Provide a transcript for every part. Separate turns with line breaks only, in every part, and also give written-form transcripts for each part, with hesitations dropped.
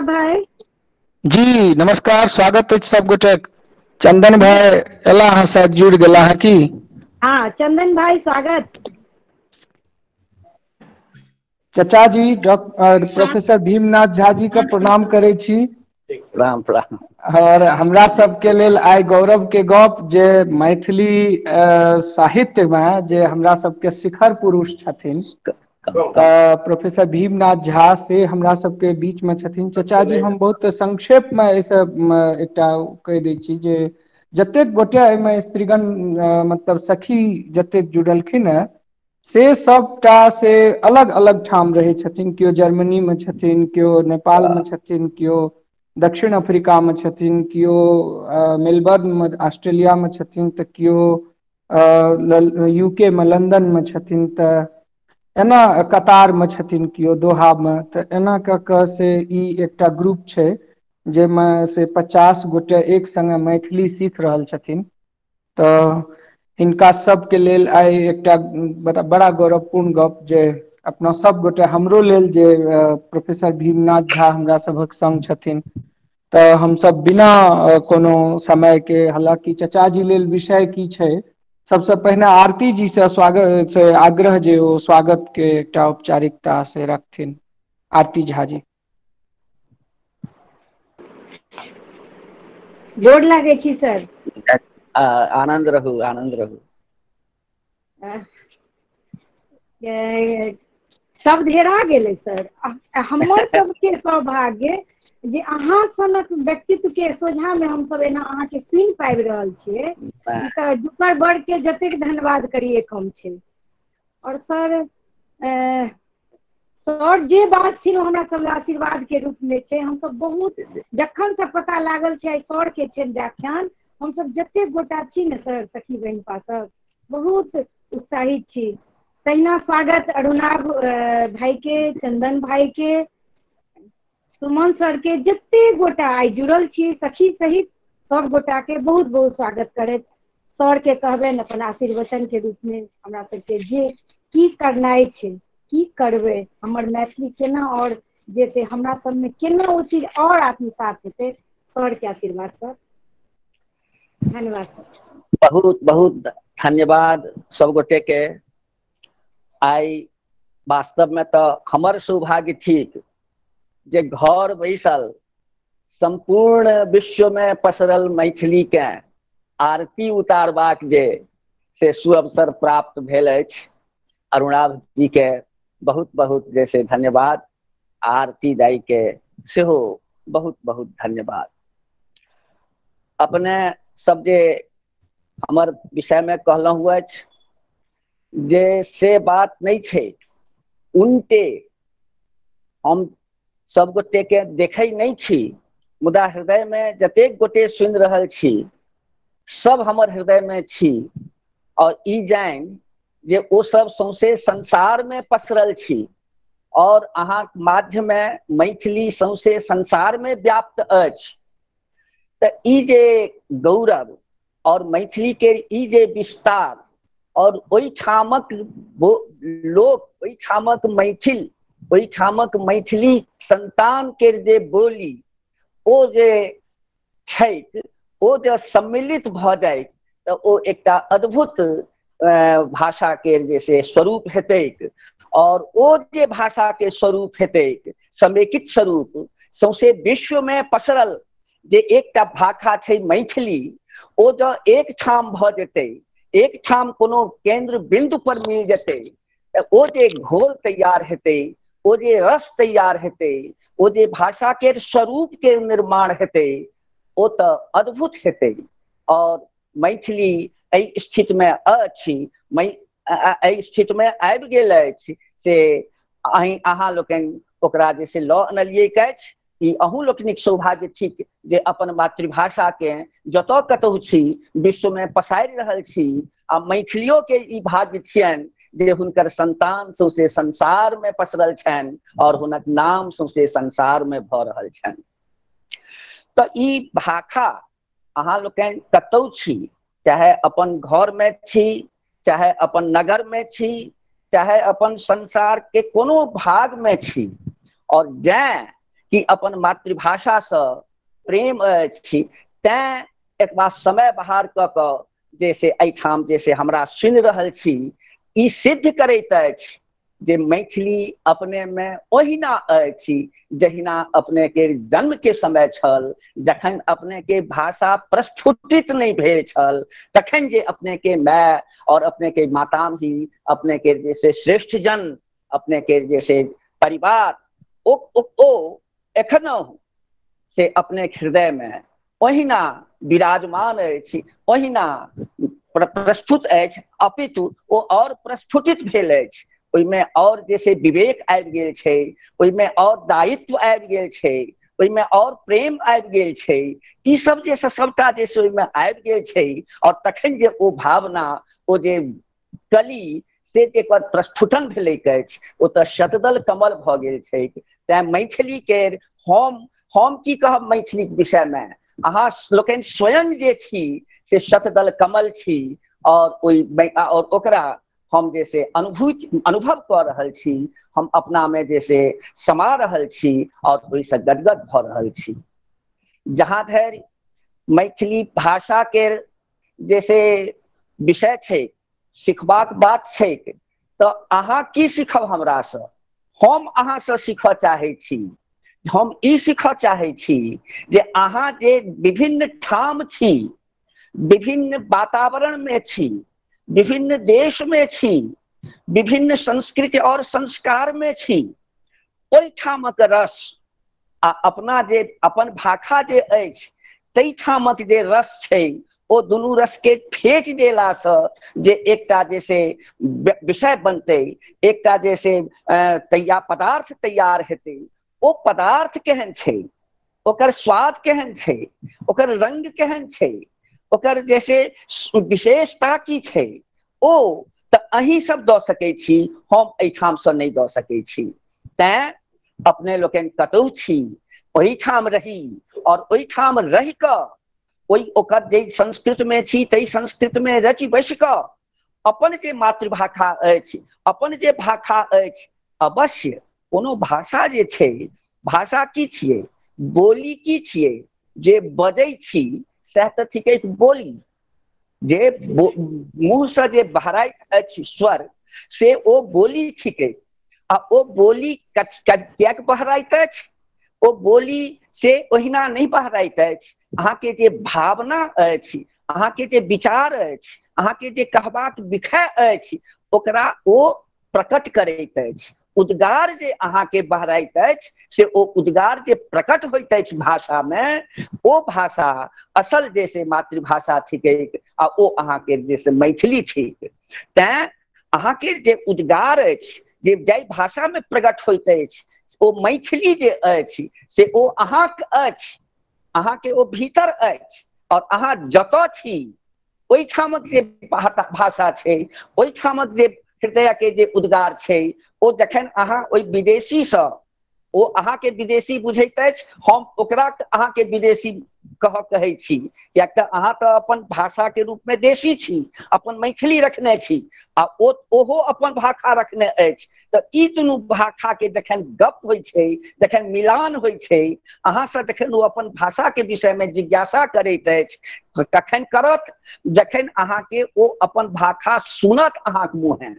अरुणा भाई।
जी नमस्कार, स्वागत अछि सब गोटे। चंदन भाई एला अहाँ शायद जुड़ गेला है की?
हाँ चंदन भाई स्वागत।
चचा जी डॉक्टर प्रोफेसर भीमनाथ झा जी के प्रणाम करे छी।
राम प्रणाम।
और हमरा सबके लेल आइ गौरव के गप जे मैथिली साहित्य में जे हमरा सबके शिखर पुरुष छथिन प्रोफेसर भीमनाथ झा से हमरा सबके बीच में छथिन। चचा जी हम बहुत संक्षेप में एहिसँ एकटा कहि दै छी जे जतेक गोटे एहिमे स्त्रीगण मतलब सखी जतेक जुड़लखिन हेँ से सबटा से अलग अलग ठाम रहै छथिन। केओ जर्मनी में छथिन, केओ नेपाल में छथिन, केओ दक्षिण अफ्रीका में छथिन, केओ मेलबर्न में ऑस्ट्रेलिया में छथिन, तऽ केओ यूके में लंदन में छथिन, तऽ एना कतार में छथिन, केओ दोहा में। तऽ एना कऽ कऽ से ई एकटा ग्रुप छै जाहिमे से 50 गोटे एक संगे मैथिली सीख रहल छथिन। तऽ हिनका सबके लेल आइ एकटा बड़ा गौरवपूर्ण गप जे अपना सब गोटे हमरो लेल जे प्रोफेसर भीमनाथ झा हमरा सभक संग छथिन। तऽ हमसब बिना कोनो समय के, हालांकि चचा जी लेल विषय की छै, सबसे पहिने आरती जी से स्वागत से आग्रह जे ओ स्वागत के एकटा औपचारिकता से रखथिन। आरती झा जी।
गोर लागै छी सर।
आनंद रहू, आनंद रहू।
सब घेरा गेलै सर। हमर सबके सौभाग्य जे अहाँ सनक व्यक्तित्व के सोझा में हमसब एना अहाँके सुनि पाबि रहल छियै, तऽ जुकर वर्ग के जतेक धन्यवाद करिए कम छै। और सर सर जे बाजथिन ओ हमरा सब आशीर्वाद के रूप में छै। हमसब बहुत जखन से पता लागल छै सर के छै व्याख्यान, हमसब जतेक गोटा छी ने सर सखी बहिनपा सब बहुत उत्साहित छी। तहिना स्वागत अरुणाभ भाई के, चंदन भाई के, सुमन सर के, जते गोटा आइ जुड़ल छी सखी सहित सब गोटा के बहुत बहुत स्वागत करैत सर के कहबनि अपन आशीर्वचन के रूप में हमरा सबके जे की करनाइ छै, की करबै, हमर मैथिली केना और जे हमरा सबमे केना ओ चीज और आत्मसात हेतै, सर के आशीर्वाद सर। धन्यवाद सर।
बहुत बहुत धन्यवाद सब गोटे के। आइ वास्तव में तो हमर सौभाग्य ठीक जे घर बैसल संपूर्ण विश्व में पसरल मैथिली के आरती उतारबाक जे से सुअवसर प्राप्त भेल अछि। अरुणाभ जी के बहुत बहुत जैसे धन्यवाद, आरती दाई के सेहो बहुत बहुत धन्यवाद। अपने सब जे हमर विषय में कहलहुँ अछि जे से बात नहीं छै, उनटे हम सब गोटे के देखै नहीं छी, मुदा हृदय में जतेक गोटे सुनि रहल छी सब हमर हृदय में छी। और ई जानि जे ओ सब सौंसे संसार में पसरल छी और अहाँक माध्यम में मैथिली सौंसे संसार में व्याप्त अछि। तऽ ई जे गौरव और मैथिली के ई जे विस्तार और ओहिठामक लोक, ओहिठामक मैथिल, ओहिठामक मैथिली संतान के जे बोली ओ जे छैक ओ जे सम्मिलित भऽ जाय तऽ ओ एकटा अद्भुत भाषा के जे से स्वरूप हेतैक। और ओ जे भाषा के स्वरूप हेतैक समेकित स्वरूप सौंसे विश्व में पसरल जे एकटा भाषा छै मैथिली, ओ जँ एक ठाम भऽ जेतै, एक ठाम कोनो केंद्र बिंदु पर मिल जेतै, तऽ ओ जे घोल तैयार हेतै, ओ जे रस तैयार हेतै, ओ जे भाषा के स्वरूप के निर्माण हेतै, ओ तऽ अद्भुत हेतै। और मैथिली एहि स्थिति में अछि, एहि स्थिति में आबि गेल अछि से अहाँ लोकनि ओकरा जे से लऽ अनलियैक अछि। ई अहूँ लोकनिक सौभाग्य थिक जे अपन मातृभाषा के जतऽ कतहु छी विश्व में पसारि रहल छी। आ मैथिलियो के ई भाग्य छियनि जे हुनकर संतान सौंसे संसार में पसरल छनि और हुनक नाम सौंसे संसार में भऽ रहल छनि। तऽ ई भाषा अहाँ लोकनि कतहु छी, चाहे अपन घर में छी, चाहे अपन नगर में छी, चाहे अपन संसार के कोनो भाग में छी, और जैं कि अपन मातृभाषासँ प्रेम अछि, तैं एतबा समय बहार कऽ कऽ जे से एहिठाम जे से हमरा सुनि रहल छी। ई सिद्ध करैत अछि जे मैथिली अपने मे ओहिना अछि जहिना अपने के जन्म के समय छल, जखन अपने के भाषा प्रस्फुटित नहि भेल छल, तखन जे अपने के माय और अपने के मातामही, अपने के जे से श्रेष्ठ जन, अपने के जे से परिवार, ओ एखनहु से अपने हृदय में ओहिना विराजमान अछि, ओहिना प्रस्तुत अछि, अपितु ओ और प्रस्फुटित भेल अछि। ओहिमे और जे से विवेक आबि गेल छै, ओहिमे और दायित्व आबि गेल छै, ओहिमे और प्रेम आबि गेल छै, ई सब जे से सबटा जे से ओहिमे आबि गेल छै। और तखन जे ओ भावना, ओ जे कली से एकर प्रस्फुटन भेलैक अछि, ओ तऽ शतदल कमल भऽ गेल छैक। तैं मैथिली के हम की कहब मैथिलीक विषयमे, अहाँ लोकनि स्वयं जे छी से शतदल कमल छी, और ओहि और ओकरा हम जे से अनुभव कऽ रहल छी, हम अपना में जे से समा रहल छी और ओहिसँ गदगद भऽ रहल छी। जहाँ धरि मैथिली भाषा के जे से विषय छै, सिखबाक बात छै, तऽ अहाँ की सीखब हमरासँ? हम अहाँसँ सीखऽ चाहै छी, हम ई सीखऽ चाहै छी जे अहाँ जे विभिन्न ठाम छी, विभिन्न वातावरण में छी, विभिन्न देश में छी, विभिन्न संस्कृति और संस्कार में छी, ओहिठामक रस आ अपना जे अपन भाषा जे अछि ताहिठामक जे रस छै, ओ दुनू रस के फेट देलासँ जे एकटा जे से विषय बनतै, एकटा जे से तैयार पदार्थ तैयार हेतै, ओ पदार्थ केहन छै, ओकर स्वाद केहन छै, ओकर रंग केहन छै, ओकर जैसे विशेषता की छै, ओ तऽ अहीं सब दऽ सकै छी, हम एहिठामसँ नहि दऽ सकै छी। तैं अपने लोकनि कतहु छी ओहिठाम रही और ओहिठाम रहि कऽ ओहि ओकर जे संस्कृत में छी ताहि संस्कृत में रचि बसि कऽ अपन जे मातृभाषा अछि, अपन जे भाषा अछि, अवश्य कोनो भाषा जे छै, भाषा की छियै, बोली की छियै, जे बजै छी सएह तऽ थिकै बोली। जे मुँहसँ जे बहराइत अछि स्वर, से ओ बोली थिकै। आ ओ बोली किएक बहराइत अछि? ओ बोली से ओहिना नहि बहराइत अछि। अहाँके जे भावना अछि, अहाँके जे विचार अछि, अहाँके जे कहबाक विषय अछि, ओकरा ओ प्रकट करैत अछि। उद्गार जे अहाँके बहराइत अछि से ओ उद्गार जे प्रकट होइत अछि भाषामे, ओ भाषा असल जे से मातृभाषा थिकैक आ ओ अहाँके जे से मैथिली थिक। तैं अहाँके जे उद्गार अछि, जे जाहि भाषामे प्रकट होइत अछि, ओ मैथिली जे अछि से ओ अहाँके अछि, अहाँके ओ भीतर अछि, और अहाँ जतऽ छी ओहिठामक जे भाषा छै, ओहिठामक जे हृदय के जे उद्गार छै, ओ जखन अहाँ ओहि विदेशीसँ, ओ अहाँके विदेशी बुझैत अछि, हम ओकरा अहाँके विदेशी कहै छी, किएक तऽ अहाँ तऽ अपन भाषा के रूप में देशी छी, अपन मैथिली रखने छी, आ ओ ओहो अपन भाषा रखने अछि। तऽ ई दुनू भाषा के जखन गप होइ छै, जखन मिलान होइ छै, अहाँसँ जखन ओ अपन भाषा के विषय में जिज्ञासा करैत अछि, तखन करत जखन अहाँके ओ अपन भाषा सुनत अहाँके मुँहे।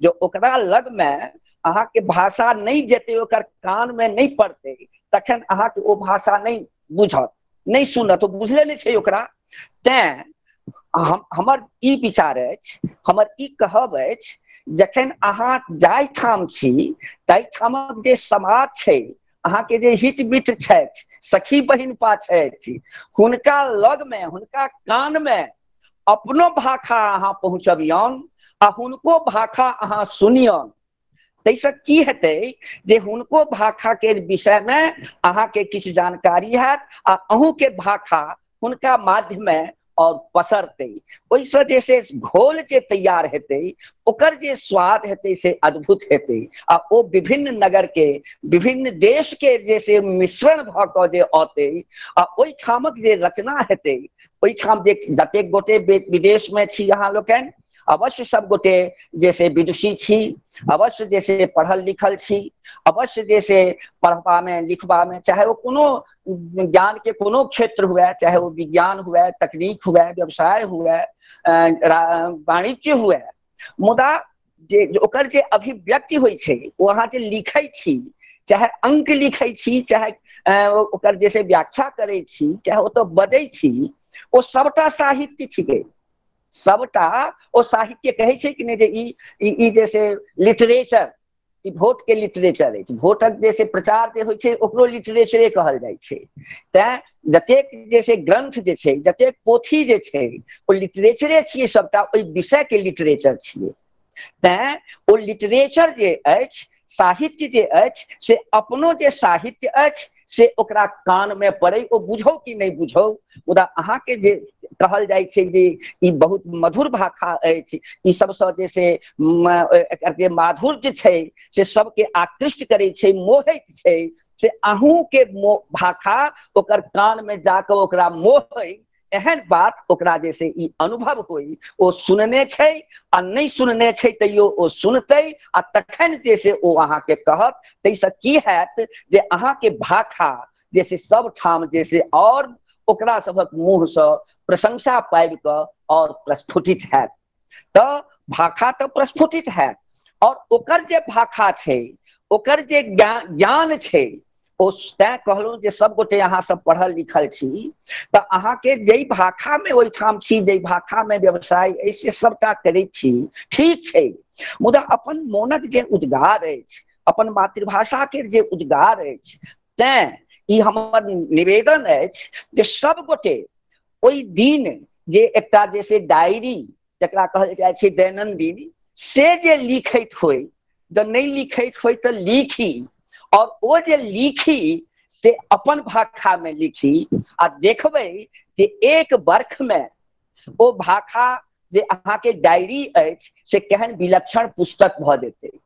जो ओकरा लग में अहाँके भाषा नहि जेतै, ओकर कान में नहि पड़तै, तखन अहाँके ओ भाषा नहि बुझत, नहि सुनत, ओ बुझले नहि छै ओकरा। तैं हमर ई विचार अछि, हमर ई कहब अछि, जखन अहाँ जाहि ठाम छी ताहि ठामक जे समाज छै, अहाँके जे हित मित्र छथि, सखी बहिनपा छथि, हुनका लगमे, हुनका कानमे अपनो भाषा अहाँ पहुँचबियौन आ हुनको भाषा अहाँ सुनियौन। ताहिसँ की हेतै जे हुनको भाषाके विषयमे अहाँके किछु जानकारी हैत आ अहूँके भाषा हुनका माध्यमे और पसरतै। ओहिसँ जे से घोल जे तैयार हेतै, ओकर जे स्वाद हेतै से अद्भुत हेतै, आ ओ विभिन्न नगर के, विभिन्न देश के जे से मिश्रण भऽ कऽ जे औतै आ ओहिठामक जे रचना हेतै, ओहिठाम जे जतेक गोटे विदेशमे छी अहाँ लोकनि, अवश्य सब गोटे जैसे विदुषी छी, अवश्य जैसे पढ़ल लिखल छी, अवश्य जैसे पढ़बा में लिखबा में, चाहे वो कोनो ज्ञान के कोनो क्षेत्र हुए, चाहे वो विज्ञान हुए, तकनीक हुए, व्यवसाय हुए, वाणिज्य हुए, मुदा जे ओकर जे अभिव्यक्ति होइ छै ओ अहाँ जे लिखै छी, चाहे अंक लिखै छी, चाहे ओकर जैसे व्याख्या करै छी, चाहे ओतऽ बजै छी, ओ सबटा साहित्य छिकै। सबटा ओ साहित्य कहै छै कि नहि जे ई ई जैसे लिटरेचर, ई भोट के लिटरेचर अछि, भोटक जैसे प्रचार जे होइ छै ओकरो लिटरेचरे कहल जाइ छै। तैं जतेक जैसे ग्रंथ जे छै, जतेक पोथी जे छै, ओ लिटरेचरे छियै, सबटा ओहि विषय के लिटरेचर छियै। तैं ओ लिटरेचर जे अछि, साहित्य जे अछि, से अपनो जे साहित्य अछि से ओकरा कान में पड़ै, ओ बुझौ कि नहि बुझौ, मुदा अहाँके जे कहल जाइ छै जे ई बहुत मधुर भाषा अछि, ई सबसँ जे से एकर जे माधुर्य छै से सबके आकृष्ट करै छै, मोहैत छै, से अहूँके भाषा ओकर कान में जाकऽ ओकरा मोहै, एहन बात ओकरा जैसे ई अनुभव होई, ओ सुनने छै आ नहि सुनने छै तैयो ओ सुनतै, आ तखन जैसे ओ अहाँके कहत। ताहिसँ की हैत जे अहाँके भाषा जैसे सब ठाम जैसे और ओकरा सभक मुँहसँ प्रशंसा पाबि कऽ और प्रस्फुटित हैत। तऽ भाषा तऽ प्रस्फुटित हैत, और ओकर जे भाषा छै, ओकर जे ज्ञान छै, ओ तैं कहलहुँ जे सब गोटे अहाँ सब पढ़ल लिखल छी, तऽ अहाँके जाहि भाषामे ओहिठाम छी, जाहि भाषामे व्यवसाय अछि, से सबटा करै छी, ठीक छै, मुदा अपन मोनक जे उद्गार अछि, अपन मातृभाषाके जे उद्गार अछि, तैं ई हमर निवेदन अछि जे सब गोटे ओहि दिन जे एकटा जैसे डायरी जकरा कहल जाइ छै दैनंदिन, से जे लिखैत होइ, जँ नहि लिखैत होइ तऽ लिखी, और ओ जे लिखी से अपन भाषा में लिखी, आ देखबै जे एक बर्ख में ओ भाषा जे अहाँके डायरी अछि से केहन विलक्षण पुस्तक भऽ जेतै।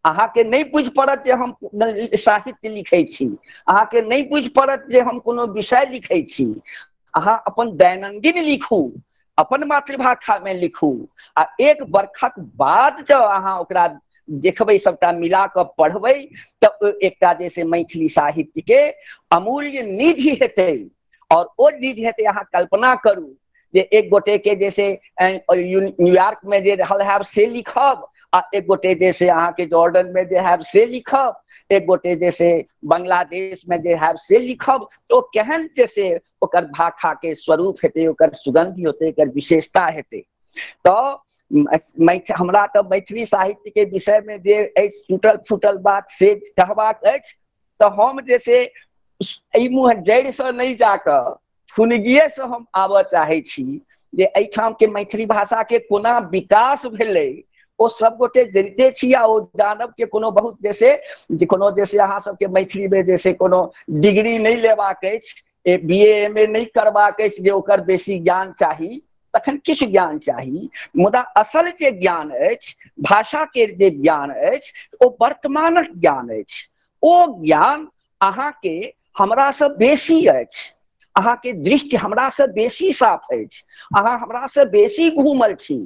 अहाँके नहि बुझि पड़त जे हम साहित्य लिखै छी, अहाँके नहि बुझि पड़त जे हम कोनो विषय लिखै छी, अहाँ अपन दैनंदिन लिखू, अपन मातृभाषा में लिखू, आ एक बरखक बाद जँ अहाँ ओकरा देखबै, सबटा मिला कऽ पढ़बै, तऽ एकटा जैसे मैथिली साहित्य के अमूल्य निधि हेतै। और ओ निधि हेतै, अहाँ कल्पना करू जे एक गोटे के जैसे न्यूयॉर्क में जे रहल हैब से लिखब, आ एक गोटे जैसे अहाँके जॉर्डन में जे हैब से लिखब, एक गोटे जैसे बांग्लादेश में जे हैब से लिखब, तो ओ केहन जैसे ओकर भाषा के स्वरूप हेतै, ओकर सुगंधि हेतै, ओकर विशेषता हेतै। तऽ हमरा तऽ मैथिली साहित्य के विषय में जे अछि टूटल फूटल बात से कहबाक अछि, तऽ हम जैसे एहि मुँह जड़िसँ नहि जाकऽ फुनगिएसँ हम आबऽ चाहै छी जे एहिठाम के मैथिली भाषा के कोना विकास भेलै, ओ सब गोटे जनिते छी, आ ओ जानब के कोनो बहुत जैसे कोनो जैसे अहाँ सबके मैथिली में जैसे कोनो डिग्री नहि लेबाक अछि, बी ए एम ए नहि करबाक अछि जे ओकर बेसी ज्ञान चाही, तखन किछु ज्ञान चाही, मुदा असल जे ज्ञान अछि, भाषा के जे ज्ञान अछि, ओ वर्तमानक ज्ञान अछि। ओ ज्ञान अहाँके हमरासँ बेसी अछि, अहाँके दृष्टि हमरासँ बेसी साफ अछि, अहाँ हमरासँ बेसी घूमल छी,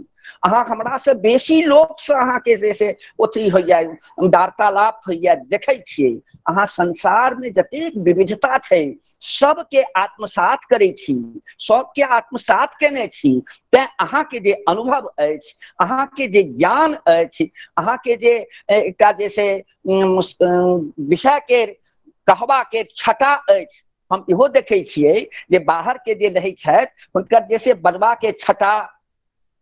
अहाँ हमरासँ बेसी लोकसँ अहाँके जैसे अथी होइया, वार्तालाप होइया, देखै छियै। अहाँ संसारमे जतेक विविधता छै सबके आत्मसात करै छी, सबके आत्मसात केने छी, तैं अहाँके जे अनुभव अछि, अहाँके जे ज्ञान अछि, अहाँके जे एकटा जैसे विषयके कहबाके छटा अछि। हम इहो देखै छियै जे बाहर के जे रहै छथि हुनकर जैसे बजबाके छटा,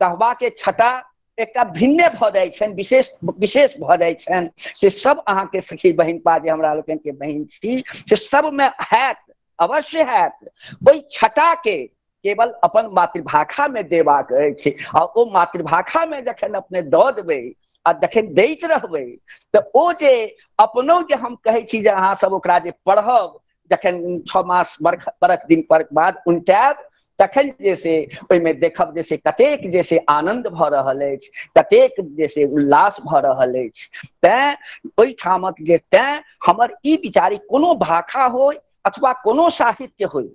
कहबाके छटा एकटा भिन्ने भऽ जाइ छनि, विशेष विशेष भऽ जाइ छनि। से सब अहाँके सखी बहिनपा जे हमरा लोकनिके बहिन छी से सबमे हैत, अवश्य हैत। ओहि छटाके केवल अपन मातृभाषामे देबाक अछि, आ ओ मातृभाषामे जखन अपने दऽ देबै आ जखन दैत रहबै तऽ ओ जे अपनो जे हम कहै छी जे अहाँ सब ओकरा जे पढ़ब, जखन 6 मास बरख दिन पर बाद उनटायब, तखन जे से ओहिमे देखब जे से कतेक जे से आनन्द भऽ रहल अछि, कतेक जे से उल्लास भऽ रहल अछि। तैं ओहिठामक जे तैं हमर ई विचारी कोनो भाषा होइ अथवा कोनो साहित्य होइ,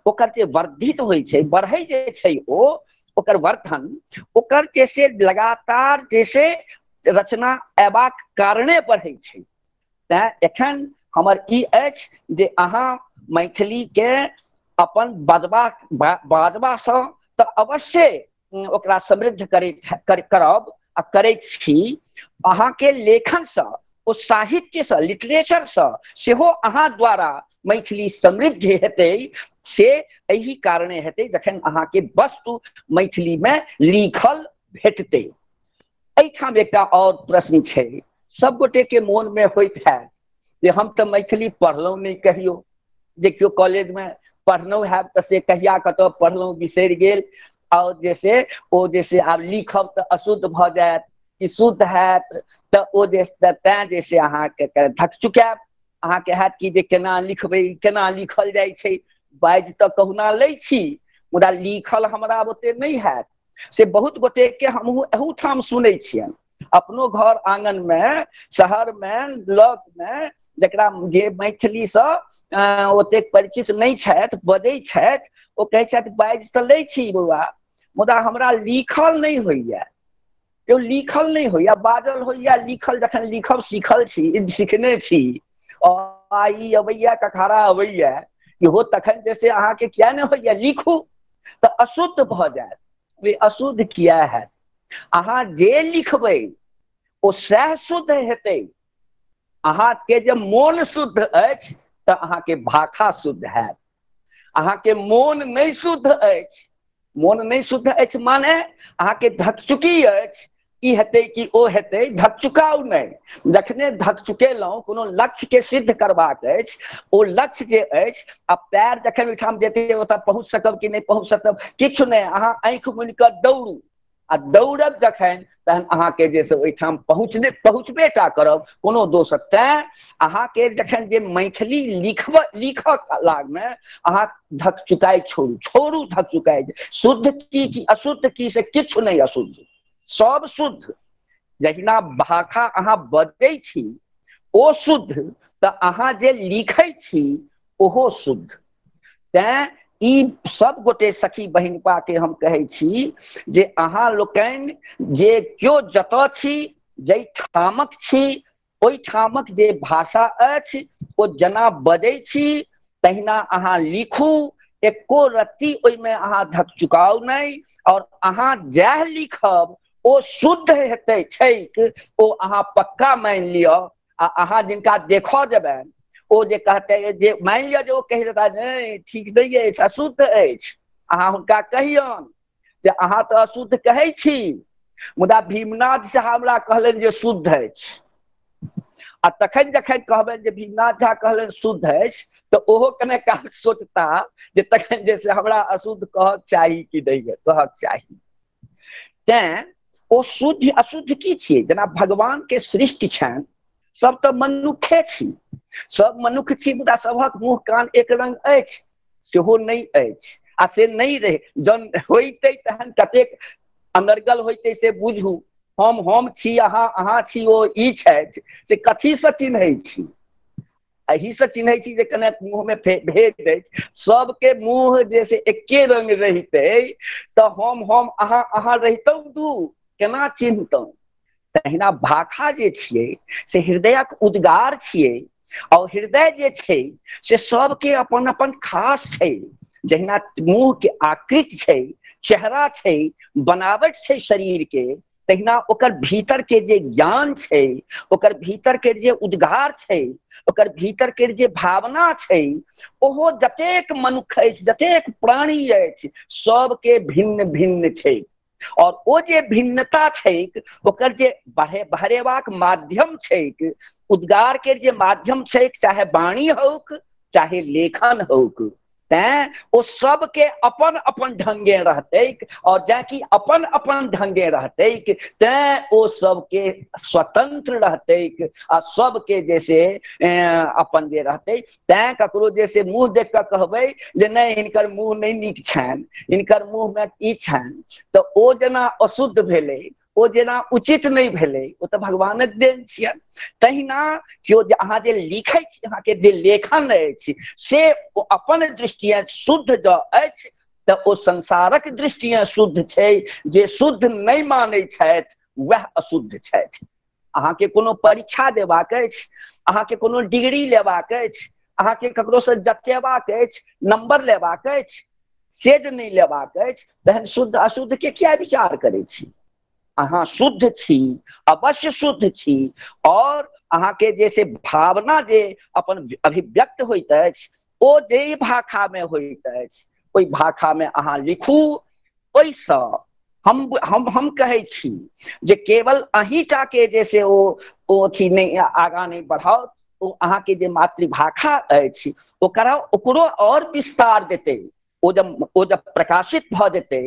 ओकर जे वर्धित होइ छै, बढ़ै जे छै, ओ ओकर वर्धन, ओकर जे से लगातार जे से रचना अयबाक कारणे बढ़ै छै। तैं एखन हमर ई अछि जे अहाँ मैथिलीके अपन बाजबासँ तऽ अवश्य ओकरा समृद्ध करब आ करैत छी। अहाँके लेखनसँ, ओ साहित्यसँ, लिटरेचरसँ सेहो अहाँ द्वारा मैथिली समृद्ध हेतै। से एहि कारणे हेतै जखन अहाँके वस्तु मैथिलीमे लिखल भेटतै। एहिठाम एकटा आओर प्रश्न छै, सब गोटेके मोनमे होइत हैत जे हम तऽ मैथिली पढ़लहुँ नहि कहियो, जे केओ कॉलेजमे पढ़लहुँ हैब तऽ से कहिया कतऽ पढ़लहुँ बिसरि गेल, आओर जे से ओ जे से आब लिखब तऽ अशुद्ध भऽ जायत कि शुद्ध हैत, तऽ ओ जे तैं जे से अहाँके धक चुकायब, अहाँके हैत कि जे केना लिखबै, केना लिखल जाइ छै, बाजि तऽ कहुना लै छी मुदा लिखल हमरा ओते नहि हैत। से बहुत गोटेके हमहूँ एहूठाम सुनै छियनि, अपनो घर आङनमे, शहरमे, लगमे, जकरा जे मैथिलीसँ ओतेक परिचित नहि छथि, बजै छथि, ओ कहै छथि बाजि तऽ लै छी बौआ मुदा हमरा लिखल नहि होइया। यौ लिखल नहि होइया, बाजल होइया, लिखल जखन लिखब सीखल छी, सिखने छी, आ ई अबैया कखारा अबैया इहो, तखन जे से अहाँके किया नहि होइया लिखू तऽ अशुद्ध भऽ जायत। अशुद्ध किया हैत? अहाँ जे लिखबै ओ सएह शुद्ध हेतै। अहाँके जे मोन शुद्ध अछि तऽ अहाँके भाषा शुद्ध हैत। अहाँके मोन नहि शुद्ध अछि, मोन नहि शुद्ध अछि माने अहाँके धकचुकी अछि, ई हेतै कि ओ हेतै, धकचुकाउ नहि। जखने धकचुकेलहुँ, कोनो लक्ष्यके सिद्ध करबाक अछि, ओ लक्ष्य जे अछि आ पैर जखन ओहिठाम जेतै ओतऽ पहुँच सकब कि नहि पहुँच सकब किछु नहि, अहाँ आँखि मुनि कऽ दौड़ू आ दौड़ब जखन तहन अहाँके जे से ओहिठाम पहुँचबे टा करब, कोनो दोसर। तैं अहाँके जखन जे मैथिली लिखऽ लागमे अहाँ धकचुकाइ छोड़ू, छोड़ू धकचुकाइ। शुद्ध की कि अशुद्ध की से किछु नहि, अशुद्ध सब शुद्ध। जहिना भाषा अहाँ बजै छी ओ शुद्ध, तऽ अहाँ जे लिखै छी ओहो शुद्ध। तैं ई सब गोटे सखी बहिनपा के हम कहै छी जे अहाँ लोकनि जे केओ जतऽ छी, जाहि ठामक छी, ओहि ठामक जे भाषा अछि ओ जेना बजै छी तहिना अहाँ लिखू, एको रत्ती ओहिमे अहाँ धकचुकाउ नहि। और अहाँ जएह लिखब ओ शुद्ध हेतै छैक, ओ अहाँ पक्का मानि लिअ। आ अहाँ जिनका देखऽ जेबनि ओ जे कहतै, जे मानि लिअ जे ओ कहि देता नहि ठीक नहि अछि, अशुद्ध अछि, अहाँ हुनका कहियौन जे अहाँ तऽ अशुद्ध कहै छी मुदा भीमनाथ झा हमरा कहलनि जे शुद्ध अछि। आ तखन जखन कहबनि जे भीमनाथ झा कहलनि शुद्ध अछि तऽ ओहो कने काल सोचता जे तखन जे से हमरा अशुद्ध कहक चाही कि नहि कहक चाही। तैं ओ शुद्ध अशुद्ध की छियै? जेना भगवान के सृष्टि छनि, सब तऽ मनुखे छी, सब मनुख छी, मुदा सभक मुँह कान एक रंग अछि सेहो नहि अछि। आ से नहि रहे जन होइतै तहन कतेक अनर्गल होइतै से बुझू। हम छी, अहाँ अहाँ छी, ओ ई छथि, से कथीसँ चिन्है छी? एहिसँ चिन्है छी जे कने मुँहमे भेद अछि। सबके मुँह जे से एके रंग रहितै तऽ हम अहाँ अहाँ रहितहुँ दू, केना चिन्हतहुँ? तहिना भाषा जे छियै से हृदयक उद्गार छियै, और हृदय जे छै से सबके अपन अपन खास छै। जहिना मुँह के आकृति छै, चेहरा छै, बनावट छै शरीर के, तहिना ओकर भीतर के जे ज्ञान छै, ओकर भीतर के जे उद्गार छै, ओकर भीतर के जे भावना छै, ओहो जतेक मनुख अछि, जतेक प्राणी अछि, सबके भिन्न भिन्न छै। और ओ जे भिन्नता छैक, ओकर जे बहरेबाक माध्यम छैक, उद्गार के जे माध्यम छैक, चाहे वाणी होक चाहे लेखन होक, तैं ओ सबके अपन अपन ढंगे रहतैक। और जाकि अपन अपन ढंगे रहतैक तैं ओ सबके स्वतंत्र रहतैक आ सबके जैसे अपन जे रहतै। तैं ककरो जैसे मुँह देख कऽ कहबै जे नहि हिनकर मुँह नहि नीक छनि, हिनकर मुँहमे ई छनि, तऽ ओ जेना अशुद्ध भेलै, ओ जेना उचित नहि भेलै, ओ तऽ भगवानक देन छियनि। तहिना केओ जे अहाँ जे लिखै छी, अहाँके जे लेखन अछि से ओ अपन दृष्टिये शुद्ध जँ अछि तऽ ओ संसारक दृष्टिये शुद्ध छै, जे शुद्ध नहि मानै छथि वएह अशुद्ध छथि। अहाँके कोनो परीक्षा देबाक अछि, अहाँके कोनो डिग्री लेबाक अछि, अहाँके ककरोसँ जतेबाक अछि, नंबर लेबाक अछि, से जे नहि लेबाक अछि तहन शुद्ध अशुद्ध के किया विचार करै छी? अहाँ शुद्ध छी, अवश्य शुद्ध छी। और अहाँके जे से भावना जे अपन अभिव्यक्त होइत अछि ओ जे भाषा में होइत अछि ओहि भाषा में अहाँ लिखू। ओहिसँ हम हम हम कहै छी जे केवल अहींटा के जे से ओ अथी नहि आगाँ नहि बढ़ाओत, ओ अहाँके जे मातृभाषा अछि ओकरा ओकरो और विस्तार देतै। ओ जब प्रकाशित भऽ जेतै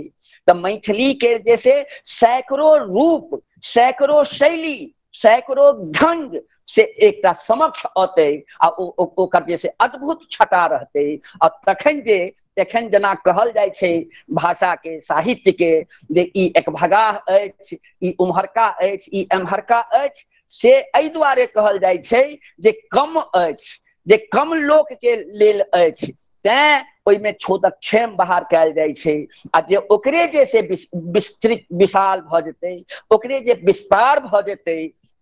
तऽ मैथिली के जे से सैकड़ों रूप, सैकड़ों शैली, सैकड़ों ढंग से एकटा समक्ष औतै आ ओकर जे से अद्भुत छटा रहतै। आ तखन जे एखन जेना कहल जाइ छै भाषा के, साहित्य के, जे ई एकभगाह अछि, ई उम्हरका अछि, ई एम्हरका अछि, से एहि दुआरे कहल जाइ छै जे कम अछि, जे कम लोक के लेल अछि, तैं ओहिमे छोदक्षेम बाहर कयल जाइ छै। आ जे ओकरे जे से विस्तृत विशाल भऽ जेतै, ओकरे जे विस्तार भऽ जेतै,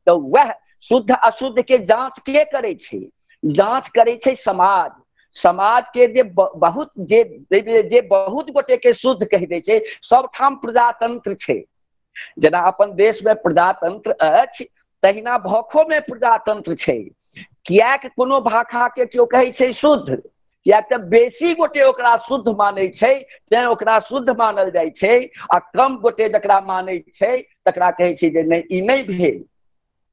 तऽ वएह शुद्ध अशुद्ध के जांच के करै छै? जांच करै छै समाज। समाज के जे बहुत जे बहुत गोटे के शुद्ध कहि दै छै। सब ठाम प्रजातंत्र छै, जेना अपन देश में प्रजातंत्र अछि तहिना भौखो में प्रजातंत्र छै। कियाक कोनो भाषा के केओ कहै छै शुद्ध? कियाक तऽ बेसी गोटे ओकरा शुद्ध मानै छै तैं ओकरा शुद्ध मानल जाइ छै, आ कम गोटे जकरा मानै छै तकरा कहै छै जे नहि ई नहि भेल।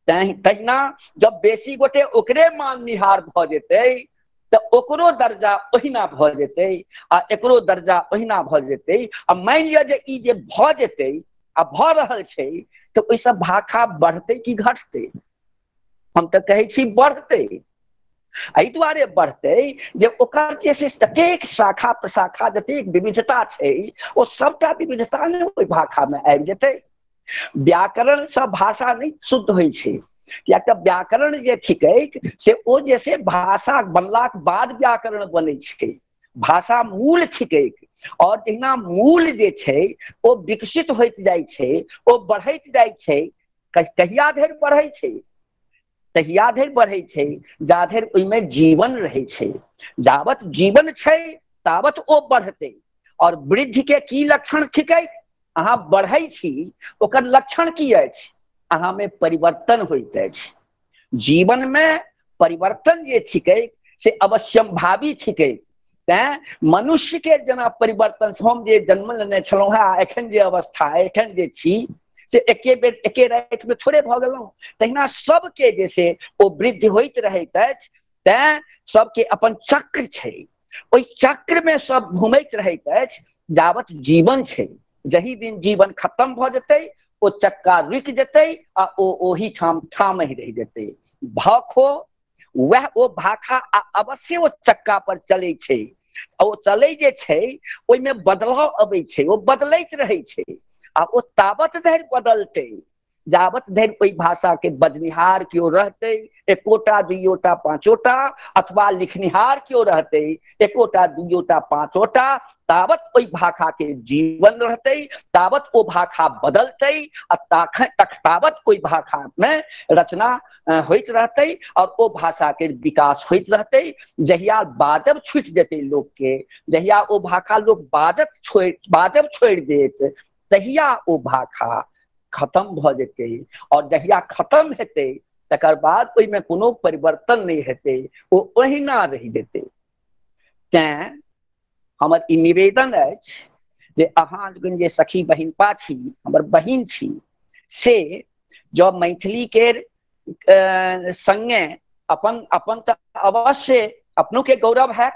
तहिना जब बेसी गोटे ओकरे माननिहार भऽ जेतै तऽ ओकरो दर्जा ओहिना भऽ जेतै आ एकरो दर्जा ओहिना भऽ जेतै। आ मानि लिअ जे ई जे भऽ जेतै आ भऽ रहल छै तऽ ओहिसँ भाषा बढ़तै कि घटतै? हम तऽ कहै छी बढ़तै। एहि दुआरे बढ़तै जे ओकर जे से जतेक शाखा प्रशाखा, जतेक विविधता छै, ओ सबटा विविधता ने ओहि भाषामे आबि जेतै। व्याकरणसँ भाषा नहि शुद्ध होइ छै, कियाक तऽ व्याकरण जे थिकै से ओ जे से भाषा बनलाक बाद व्याकरण बनै छै। भाषा मूल थिकै, और जहिना मूल जे छै ओ विकसित होइत जाइ छै, ओ बढ़ैत जाइ छै। कहिया धरि बढ़ै छै? तहिया धरि बढ़ै छै जा धरि ओहिमे जीवन रहै छै। जावत जीवन छै तावत ओ बढ़तै। और वृद्धि के की लक्षण थिकै? अहाँ बढ़ै छी, ओकर लक्षण की अछि? अहाँ में परिवर्तन होइत अछि। जीवन में परिवर्तन जे थिकै से अवश्यंभावी थिकै। तैं मनुष्य के जेना परिवर्तन, हम जे जन्म लेने छलहुँ हेँ आ एखन जे अवस्था एखन जे छी से एके बेर एके राति में थोड़े भऽ गेलहुँ, तहिना सबके जे से ओ वृद्धि होइत रहैत अछि। तैं सबके अपन चक्र छै, ओहि चक्र में सब घूमैत रहैत अछि जावत जीवन छै। जही दिन जीवन खत्म भऽ जेतै ओ चक्का रुकि जेतै आ ओ ओहि ठाम ठाम ही रहि जेतै। भाखो वएह ओ भाखा आ अवश्य ओ चक्का पर चलै छै। ओ चलै जे छै ओहिमे बदलाव अबै छै, ओ बदलैत रहै छै। आ ओ ताबत धरि बदलतै जाबत धरि ओहि भाषा के बजनिहार केओ रहतै, एकोटा दुइयोटा पाँचोटा, अथवा लिखनिहार केओ रहतै एकोटा दुइयोटा पाँचोटा, ताबत ओहि भाषा के जीवन रहतै, ताबत ओ भाषा बदलतै आ ताबत ओहि भाषा मे रचना होइत रहतै और ओ भाषा के विकास होइत रहतै। जहिया बाजब छूटि जेतै लोक के, जहिया ओ भाषा लोक बाजब छोड़ि देत, तहिया ओ भाषा खत्म भऽ जेतै। और जहिया खत्म हेतै तकर बाद ओहिमे कोनो परिवर्तन नहि हेतै, ओ ओहिना रहि जेतै। तैं हमर ई निवेदन अछि जे अहाँ लोकनि जे सखी बहिनपा छी, हमर बहिन छी, से जँ मैथिली के संगे अपन अपन तऽ अवश्य अपनो के गौरव हैत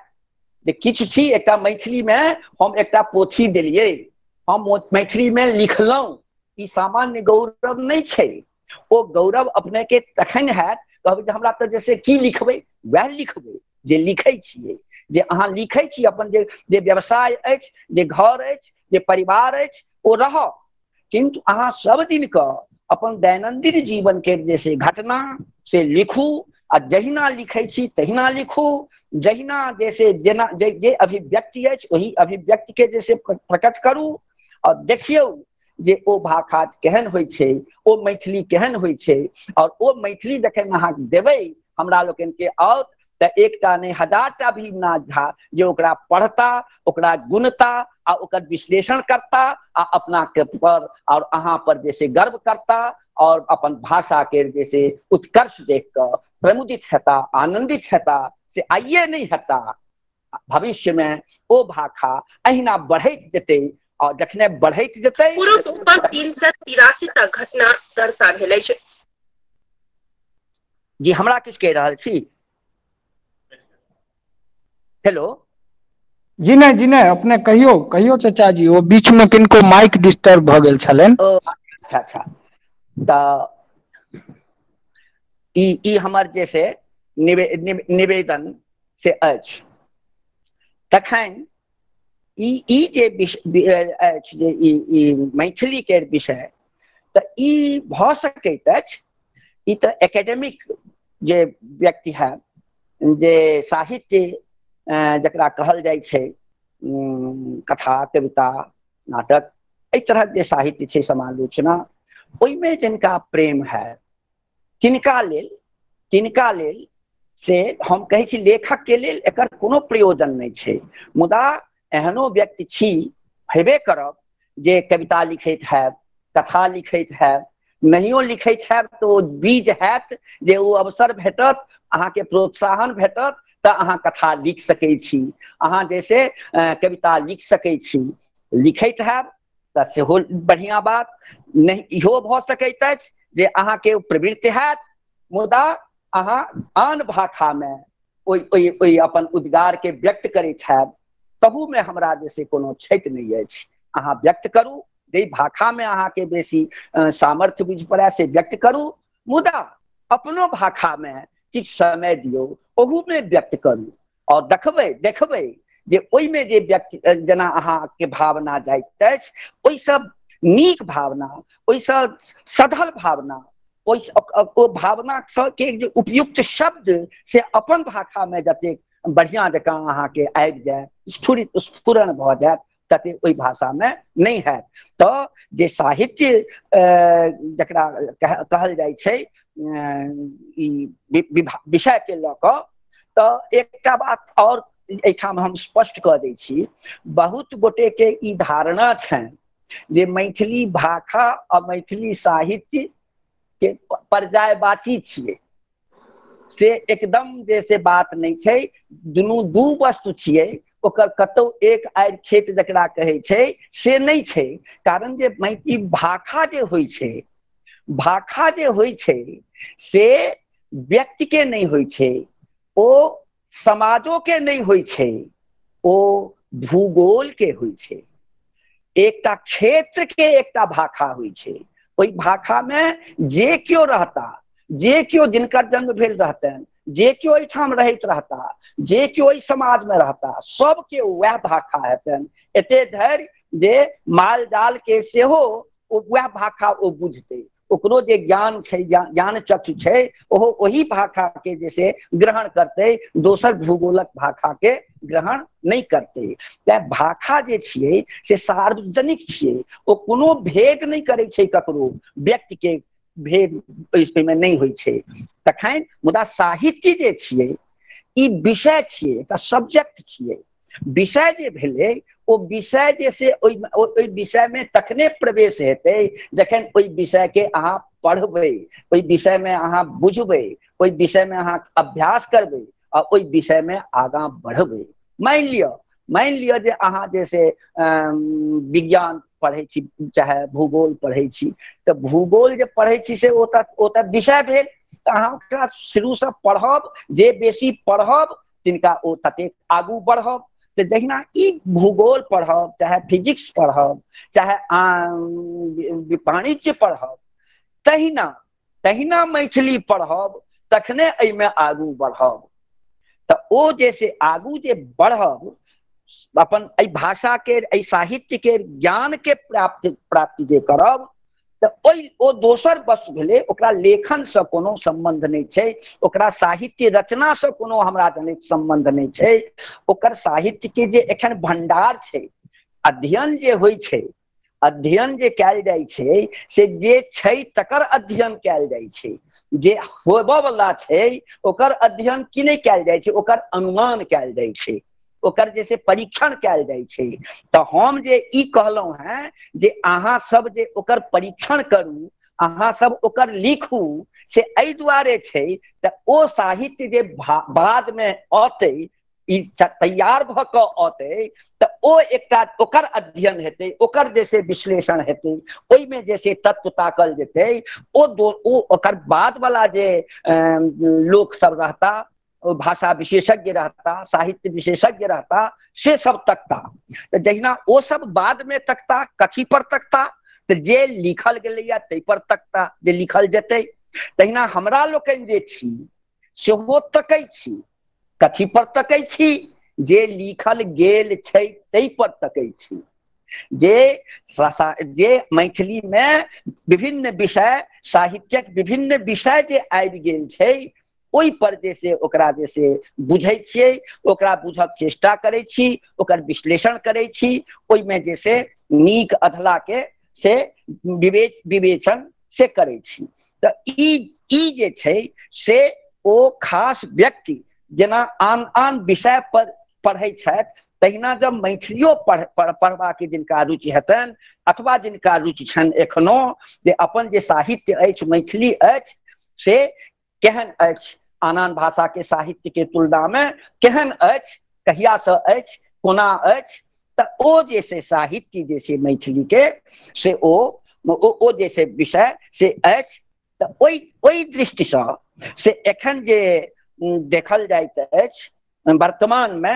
जे किछु छी, एकटा मैथिली मे हम एकटा पोथी देलियै, हम मैथिली मे लिखलहुँ, ई सामान्य गौरव नहि छै। ओ गौरव अपने के तखन हैत कहबै जे हमरा तऽ जैसे की लिखबै वएह लिखबै जे लिखै छियै, जे अहाँ लिखै छी अपन जे जे व्यवसाय अछि, जे घर अछि, जे परिवार अछि, ओ रहत। किन्तु अहाँ सब दिन के अपन दैनंदिन जीवन के जे से घटना से लिखू, आ जहिना लिखै छी तहिना लिखू, जहिना जैसे जेना जे अभिव्यक्ति अछि ओहि अभिव्यक्ति के जैसे प्रकट करू और देखियौ जे ओ भाषा केहन होइ छै, ओ मैथिली केहन होइ छै। और ओ मैथिली जखन अहाँ देबै हमरा लोकनि के आओत तऽ एकटा नहि हजारटा भीमनाथ झा जे ओकरा पढ़ता, ओकरा गुणता आ ओकर विश्लेषण करता आ अपना के पर और अहाँ पर जैसे गर्व करता और अपन भाषा के जैसे उत्कर्ष देख कऽ प्रमुदित हेता, आनंदित हेता। से आइए नहीं हेता, भविष्य में ओ भाषा अहिना बढ़ैत जेतै और जखने बढ़ैत जेतै।
पुरुष ऊपर 383 टा घटना दर्ता भेल अछि।
जी हमरा किछु कहि रहल छी? हेलो
जी नहि, जी नहि, अपने कहियौ, कहियौ चाचा जी। ओ बीच में किनको माइक डिस्टर्ब भऽ गेल छलनि।
ओ अच्छा अच्छा, तऽ ई हमर जे से निवेदन से अछि। तखन ई जे अछि जे ई मैथिली के विषय, तऽ ई भऽ सकैत अछि, ई तऽ एकेडमिक जे व्यक्ति है, जे साहित्य जकरा कहल जाइ छै, कथा, कविता, नाटक, एहि तरहक जे साहित्य छै, समालोचना, ओहिमे जिनका प्रेम है तिनका लेल से हम कहै छी लेखक के लेल एकर कोनो प्रयोजन नहि छै। मुदा एहनो व्यक्ति छी, हेबे करब, जे कविता लिखैत हैब, कथा लिखैत हैब, नहियो लिखैत हैब तऽ ओ बीज हैत जे ओ अवसर भेटत, अहाँके प्रोत्साहन भेटत तऽ अहाँ कथा लिख सकै छी, अहाँ जैसे कविता लिख सकै छी। लिखैत हैब तऽ सेहो बढ़िआँ बात। नहि इहो भऽ सकैत अछि जे अहाँके प्रवृत्ति हैत, मुदा अहाँ आन भाषामे ओहि ओहि ओहि अपन उद्गारके व्यक्त करैत हैब, तहूमे हमरा जैसे कोनो क्षति नहि अछि। अहाँ व्यक्त करू, जाहि भाषामे अहाँके बेसी सामर्थ्य बुझि पड़य से व्यक्त करू, मुदा अपनो भाषामे किछु समय दियौ, ओहूमे व्यक्त करू और देखबै देखबै जे ओहिमे जे व्यक्ति जेना अहाँके भावना जाइत अछि, ओहिसँ नीक भावना, ओहिसँ सधल भावना, ओहि ओ भावना के जे उपयुक्त शब्द से अपन भाषामे जतेक बढ़िआँ जकाँ अहाँके आबि जाय, स्फुरित स्फुरण भऽ जायत, तते ओहि भाषामे नहि हैत। तऽ जे साहित्य जकरा कहल जाइ छै ई विषयके लऽ कऽ, तऽ एकटा बात और एहिठाम हम स्पष्ट कऽ दै छी, बहुत गोटेके ई धारणा छनि जे मैथिली भाषा आ मैथिली साहित्य के पर्यायवाची छियै। से एकदम जे से बात नहि छै, दुनू दू वस्तु छियै, ओकर कतौ एक आड़ि खेत जकरा कहै छै से नहि छै। कारण जे मैथिली भाषा जे होइ छै, भाषा जे होइ छै से व्यक्ति के नहि होइ छै, ओ समाजो के नहि होइ छै, ओ भूगोल के होइ छै। एकटा क्षेत्र के एकटा भाषा होइ छै, ओहि भाषा में जे केओ रहता, जे केओ जिनकर जन्म भेल रहतनि, जे केओ एहिठाम रहैत रहता, जे केओ एहि समाज में रहता, सबके वएह भाषा हेतनि। एते धरि जे माल जाल के सेहो वएह भाषा ओ बुझतै, ओकरो जे ज्ञान छै, ज्ञान चक्षु छै, ओहो ओही भाषा के जैसे ग्रहण करतै, दोसर भूगोलक भाषा के ग्रहण नहि करतै। तैं भाषा जे छियै से सार्वजनिक छियै, ओ कोनो भेद नहि करै छै, ककरो व्यक्ति के भेद ओहिमे नहि होइ छै। तखन मुदा साहित्य जे छियै ई विषय छियै, एकटा सब्जेक्ट छियै। विषय जे भेलै ओ विषय जे से ओहि विषयमे तखने प्रवेश हेतै जखन ओहि विषयके अहाँ पढ़बै, ओहि विषयमे अहाँ बुझबै, ओहि विषयमे अहाँ अभ्यास करबै आ ओहि विषयमे आगाँ बढ़बै। मानि लिअ जे अहाँ जे से विज्ञान पढ़ै छी चाहे भूगोल पढ़ै छी, तऽ भूगोल जे पढ़ै छी से ओ तऽ विषय भेल, तऽ अहाँ ओकरा शुरूसँ पढ़ब, जे बेसी पढ़ब तिनका ओ ततेक आगू बढ़ब। तऽ जहिना ई भूगोल पढ़ब, चाहे फिजिक्स पढ़ब, चाहे वाणिज्य पढ़ब, तहिना तहिना मैथिली पढ़ब, तखने एहिमे आगू बढ़ब। तऽ ओ जे से आगू जे बढ़ब, अपन एहि भाषाके, एहि साहित्यके ज्ञानके प्राप्ति जे करब, तऽ ओहि ओ दोसर वस्तु भेलै, ओकरा लेखनसँ कोनो सम्बन्ध नहि छै, ओकरा साहित्य रचनासँ कोनो हमरा जनैत सम्बन्ध नहि छै। ओकर साहित्यके जे एखन भंडार छै, अध्ययन जे होइ छै, अध्ययन जे कयल जाइ छै, से जे छै तकर अध्ययन कयल जाइ छै, जे होबऽ वाला छै ओकर अध्ययन की नहि कयल जाइ छै, ओकर अनुमान कयल जाइ छै, ओकर जे से परीक्षण कयल जाइ छै। तऽ हम जे ई कहलहुं हेँ जे अहाँ सब जे ओकर परीक्षण करू, अहाँ सब ओकर लिखू, से एहि दुआरे छै तऽ ओ साहित्य जे बादमे औतै, ई तैयार भऽ कऽ औतै, तऽ ओ एकटा ओकर अध्ययन हेतै, ओकर जे से विश्लेषण हेतै, ओहिमे जे से तत्व ताकल जेतै। ओ ओकर बाद वाला जे लोक सब रहता, ओ भाषा विशेषज्ञ रहता, साहित्य विशेषज्ञ रहता, से सब तकता। तऽ जहिना ओ सब बादमे तकता, कथी पर तकता? तऽ जे लिखल गेलैया ताहि पर तकता, जे लिखल जेतै। तहिना हमरा लोकनि जे छी सेहो तकै छी। कथी पर तकै छी? जे लिखल गेल छै ताहि पर तकै छी। जे जे मैथिली मे विभिन्न विषय, साहित्यक विभिन्न विषय जे आबि गेल छै, ओहि पर जे से ओकरा जे से बुझै छियै, ओकरा बुझक चेष्टा करै छी, ओकर विश्लेषण करै छी, ओहिमे जे से नीक अधला के से विवेचन से करै छी। तऽ ई जे छै से ओ खास व्यक्ति जेना आन आन विषय पर पढ़ै छथि, तहिना जब मैथिलियो पढ़बाके जिनका रुचि हेतनि, अथवा जिनका रुचि छनि एखनो जे अपन जे साहित्य अछि, मैथिली अछि, से केहन अछि, आन आन भाषा के साहित्य के तुलना मे केहन अछि, कहियासँ अछि, कोना अछि, तऽ ओ जे से साहित्य जे से मैथिली के से ओ ओ जे से विषय से अछि। तऽ ओहि ओहि दृष्टिसँ से एखन जे देखल जाइत अछि, वर्तमानमे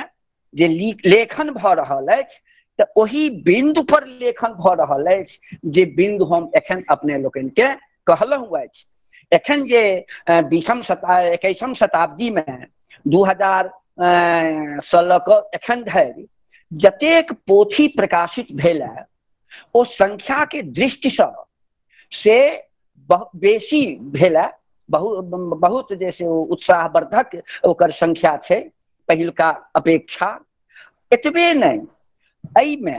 जे लेखन भऽ रहल अछि, तऽ ओहि बिन्दु पर लेखन भऽ रहल अछि जे बिन्दु हम एखन अपने लोकनिके कहलहुँ अछि। एखन जे बीसम शता 21म शताब्दीमे 2000 सँ लऽ कऽ एखन धरि जतेक पोथी प्रकाशित भेल है, ओ संख्याके दृष्टिसँ से बेसी भेल है, बहुत बहुत जे से उत्साहवर्धक ओकर संख्या छै पहिलुका अपेक्षा। एतबे नहि, एहिमे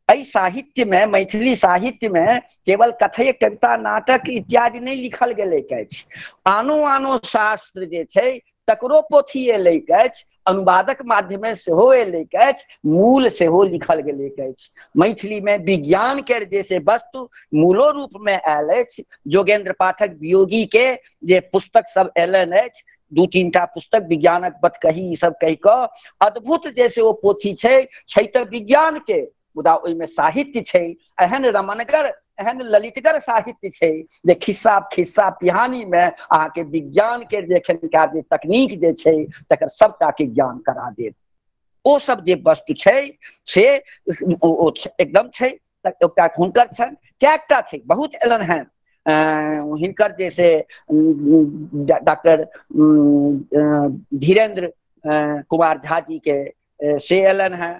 एहि साहित्यमे, मैथिली साहित्यमे केवल कथे, कविता, नाटक इत्यादि नहि लिखल गेलैक अछि, आनो आनो शास्त्र जे छै तकरो पोथी एलैक अछि, अनुवादक माध्यमे सेहो एलैक अछि, मूल सेहो लिखल गेलैक अछि। मैथिलीमे विज्ञान के जे से वस्तु मूलो रूपमे आयल अछि। जोगेंद्र पाठक वियोगी के जे पुस्तक सब एलनि अछि, 2-3 टा पुस्तक विज्ञानक बतकही ई सब कहि कऽ अद्भुत जे से ओ पोथी छै, छै तऽ विज्ञान के, मुदा ओहिमे साहित्य छै, एहन रमणगर, एहन ललितगर साहित्य छै जे खिस्सा खिस्सा पिहानी मे अहाँके विज्ञान के जे एखनका जे तकनीक जे छै तकर सबटा के ज्ञान करा देत। ओ सब जे वस्तु छै से ओ एकदम छै। एकटा हुनकर छनि, कएकटा छै, बहुत एलन हेँ हिनकर, जे से डॉक्टर धीरेन्द्र कुमार झा जी के से एलन हेँ,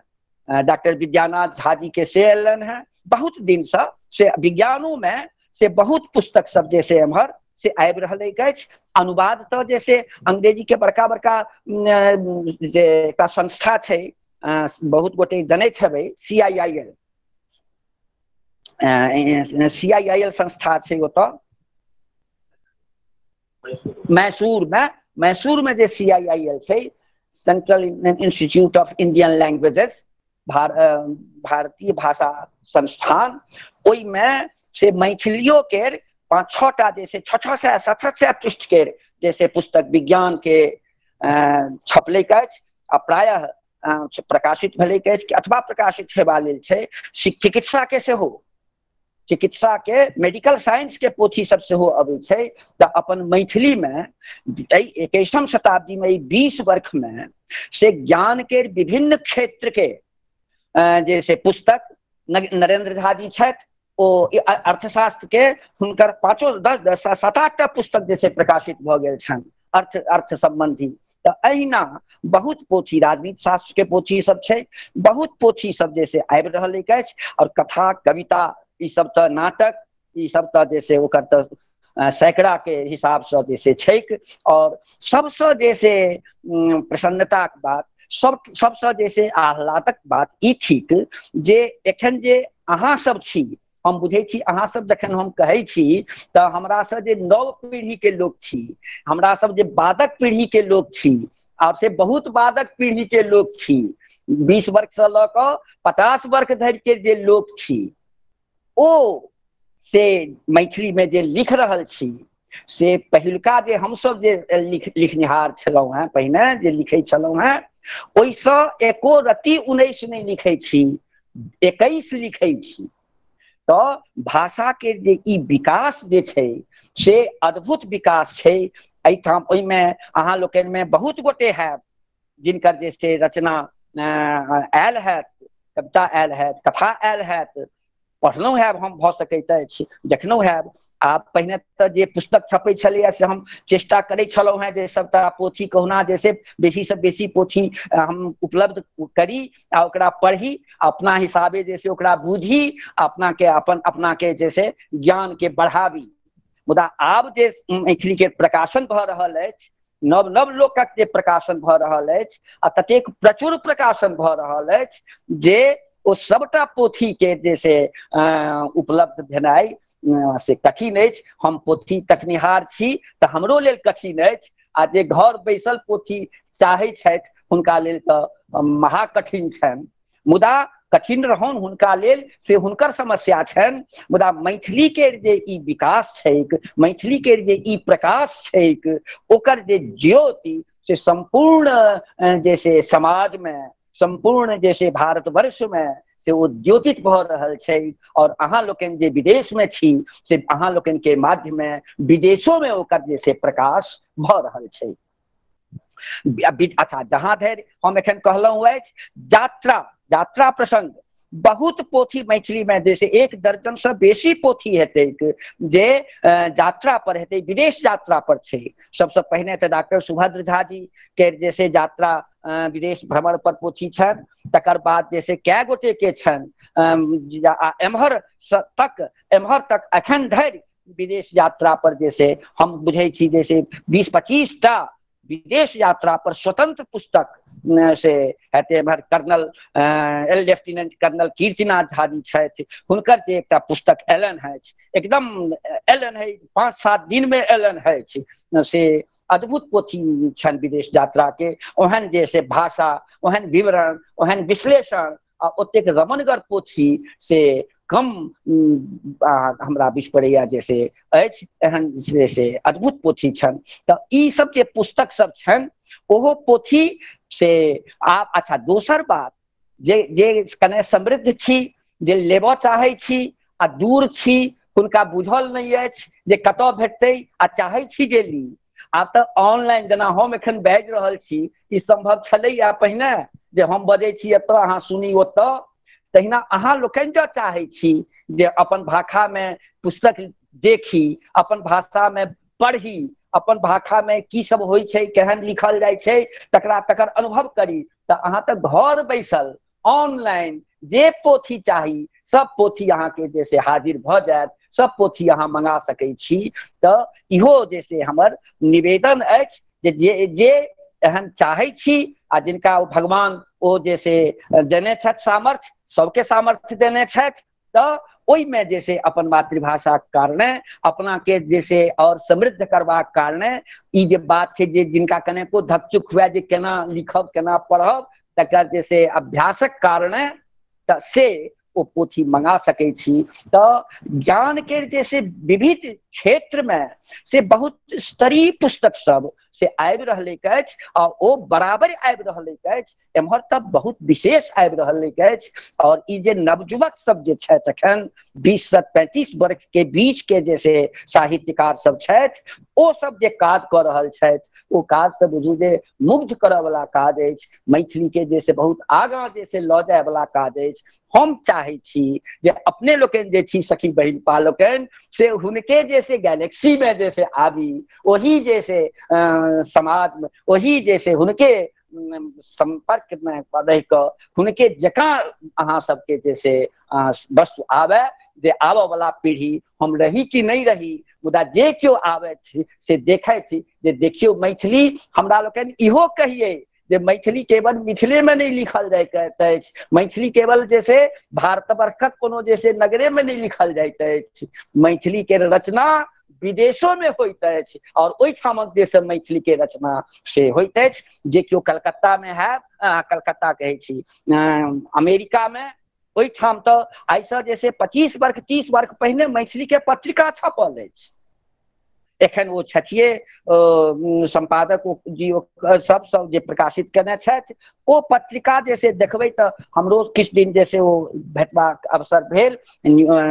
डॉक्टर विद्यानाथ झा जी के से एलन हेँ। बहुत दिनसँ से विज्ञानों में से बहुत पुस्तक सब जे से एम्हर से आबि रहल अछि। अनुवाद तऽ जे से अंग्रेजी के बड़का बड़का जे एकटा संस्था छै, बहुत गोटे जनैत हेबै, CIIL, CIIL संस्था छै ओतऽ मैसूर में, मैसूर में जे CIIL छै, central institute of Indian languages, भारतीय भाषा संस्थान, ओहिमे से मैथिलियो के 5-6 टा जे से 600 700 पृष्ठ के जैसे पुस्तक विज्ञान के छपलैक अछि आ प्रायः प्रकाशित भेलैक अछि अथवा प्रकाशित हेबा लेल छै। चिकित्सा के सेहो, चिकित्सा के मेडिकल साइंस के पोथी सब सेहो अबै छै। तऽ अपन मैथिली मे एहि 21म शताब्दी में, एहि 20 वर्ष में से ज्ञान के विभिन्न क्षेत्र के जैसे पुस्तक, नरेंद्र झा जी छथि, ओ अर्थशास्त्र के हुनकर 5 10 7-8 टा पुस्तक जैसे प्रकाशित भऽ गेल छनि अर्थ संबंधी। तऽ एहिना बहुत पोथी, राजनीति शास्त्र के पोथी सब छै, बहुत पोथी सब जैसे आबि रहल अछि। और कथा, कविता, ई सब तऽ नाटक ई सब तऽ जे से ओकर तऽ सैकड़ा के हिसाबसँ जे से छैक। और सबसँ जे से प्रसन्नताक बात, सबसँ जे से आह्लादक बात ई थिक जे एखन जे अहाँ सब छी, हम बुझै छी अहाँ सब जखन हम कहै छी तऽ हमरा से जे नव पीढ़ी के लोक छी, हमरा सब जे बादक पीढ़ी के लोक छी, आब से बहुत बादक पीढ़ी के लोक छी, 20 वर्ष से लऽ कऽ 50 वर्ष धरि के जे लोक छी, ओ से मैथिली में जे लिख रहल छी से पहिलुका जे हमसब जे लिखनिहार छलहुँ हेँ, पहिने जे लिखै छलहुँ हेँ, ओहिसँ एको रत्ती 19 नहि लिखै छी, 21 लिखै छी। तऽ भाषा के जे ई विकास जे छै से अद्भुत विकास छै। एहिठाम ओहिमे अहाँ लोकनि मे बहुत गोटे हैब जिनकर जे से रचना आयल हैत, कविता आयल हैत, कथा आयल हैत, पढ़लहुँ हैब हम, भऽ सकैत अछि देखलहुँ हैब। आ पहिने तऽ जे पुस्तक छपै छलैया से हम चेष्टा करै छलहुँ हेँ जे सबटा पोथी कहुना जे से बेसी से बेसी पोथी हम उपलब्ध करी आ ओकरा पढ़ी, अपना हिसाबे जे से ओकरा बुझी, अपना के अपन अपना के जे से ज्ञान के बढ़ाबी। मुदा आब जे मैथिली के प्रकाशन भऽ रहल अछि, नव नव लोकक जे प्रकाशन भऽ रहल अछि आ ततेक प्रचुर प्रकाशन भऽ रहल अछि जे ओ सबटा पोथी के जे से उपलब्ध भेनाइ से कठिन अछि। हम पोथी तकनिहार छी तऽ हमरो लेल कठिन अछि, आ जे घर बैसल पोथी चाहै छथि हुनका लेल तऽ महा कठिन छनि। मुदा कठिन रहौन हुनका लेल से हुनकर समस्या छनि, मुदा मैथिली के जे ई विकास छैक, मैथिली के जे ई प्रकाश छैक, ओकर जे ज्योति से सम्पूर्ण जे से समाज में, सम्पूर्ण जे से भारतवर्ष में से ओ द्योतित भऽ रहल छै। और अहाँ लोकनि जे विदेश में छी से अहाँ लोकनि के माध्यम में विदेशो में ओकर जे से प्रकाश भऽ रहल छै। अच्छा, जहाँ धरि हम एखन कहलहुँ अछि यात्रा, यात्रा प्रसंग बहुत पोथी मैथिली में जैसे 1 दर्जन से बेसी पोथी हेतैक जे यात्रा पर हेतै, विदेश यात्रा पर छै। सबसे पहिने तऽ डॉक्टर सुभद्र झा जी के जैसे यात्रा विदेश भ्रमण पर पोथी छनि, तकर बाद जैसे कए गोटे के छनि, एम्हर तक एम्हर तक एखन धरि विदेश यात्रा पर जैसे हम बुझै छी जैसे 20-25 टा विदेश यात्रा पर स्वतंत्र पुस्तक से हेतै। एम्हर colonel L lieutenant colonel Kirtinath Jha ji छथि, हुनकर जे एकटा पुस्तक एलन अछि, एकदम एलन है, 5-7 दिन में एलन अछि, से अद्भुत पोथी छनि विदेश यात्रा के। ओहन जे से भाषा, ओहन विवरण, ओहन विश्लेषण आ ओतेक रमणगर पोथी से कम हमरा बुझि पड़ैया जे से अछि, एहन जे से अद्भुत पोथी छनि। तऽ ई सब जे पुस्तक सब छनि ओहो पोथी से आब। अच्छा, दोसर बात जे जे कने समृद्ध छी, जे लेबऽ चाहै छी आ दूर छी, हुनका बुझल नहि अछि जे कतऽ भेटतै आ चाहै छी जे ली, आब तऽ ऑनलाइन जेना हम एखन बाजि रहल छी, ई सम्भव छलैया पहिने जे हम बजै छी एतऽ अहाँ सुनी ओतऽ, तहिना अहाँ लोकनि जँ चाहै छी जे अपन भाषामे पुस्तक देखी, अपन भाषामे पढ़ी, अपन भाषामे की सब होइ छै, केहन लिखल जाइ छै, तकरा तकर अनुभव करी, तऽ अहाँ तऽ घर बैसल ऑनलाइन जे पोथी चाही सब पोथी अहाँके जे से हाजिर भऽ जायत, सब पोथी अहाँ मंगा सकै छी। तऽ इहो जे से हमर निवेदन अछि जे जे जे एहन चाहै छी आ जिनका ओ भगवान ओ जे से देने छथि सामर्थ्य, सबके सामर्थ्य देने छथि, तऽ ओहिमे जे से अपन मातृभाषाक कारणे अपना के जे से और समृद्ध करबाक कारणे ई जे बात छै जे जिनका कनेको धकचुक हुए जे केना लिखब केना पढ़ब, तकर जे से अभ्यासक कारणे तऽ से ओ पोथी मंगा सकै छी। तऽ ज्ञान के जे से विविध क्षेत्र में से बहुत स्तरीय पुस्तक सब से आबि रहलैक अछि आ ओ बराबर आबि रहलैक अछि, एम्हर तऽ बहुत विशेष आबि रहलैक अछि। और ई जे नवयुवक सब जे छथि एखन 20 से 35 वर्ष के बीच के जे से साहित्यकार सब छथि, ओ सब जे काज कऽ रहल छथि ओ काज तऽ बुझू जे मुग्ध करऽ वाला काज अछि, मैथिली के जे से बहुत आगाँ जे से लऽ जाय वाला काज अछि। हम चाहै छी जे अपने लोकनि जे छी सखी बहिनपा लोकनि से हुनके जे से गैलेक्सी में जे से आबी, ओही जे से समाज में, ओही जे से हुनके संपर्क में रहि कऽ हुनके जकाँ अहाँ सबके जे से वस्तु आबे, जे आबऽ वाला पीढ़ी, हम रही कि नहि रही, मुदा जे केओ आबै छी से देखै छी जे देखियौ मैथिली। हमरा लोकनि इहो कहियै जे मैथिली केवल मिथिले में नहीं लिखल जाइत अछि, मैथिली केवल जैसे भारतवर्षक कोनो जैसे नगरे में नहीं लिखल जाइत अछि, मैथिली के रचना विदेशो में होइत अछि और ओहिठामक जे मैथिली के रचना से होइत अछि। जे केओ कलकत्ता में है, कलकत्ता कहै छी, अमेरिका में, ओहिठाम तऽ आइसँ जैसे 25 वर्ष 30 वर्ष पहिने मैथिली के पत्रिका छपल अछि। एखन ओ छथिए संपादक जी सब सब जे प्रकाशित केने छथि ओ पत्रिका जैसे देखबै तऽ हमरो किछु दिन जैसे ओ भेटबाक अवसर भेल,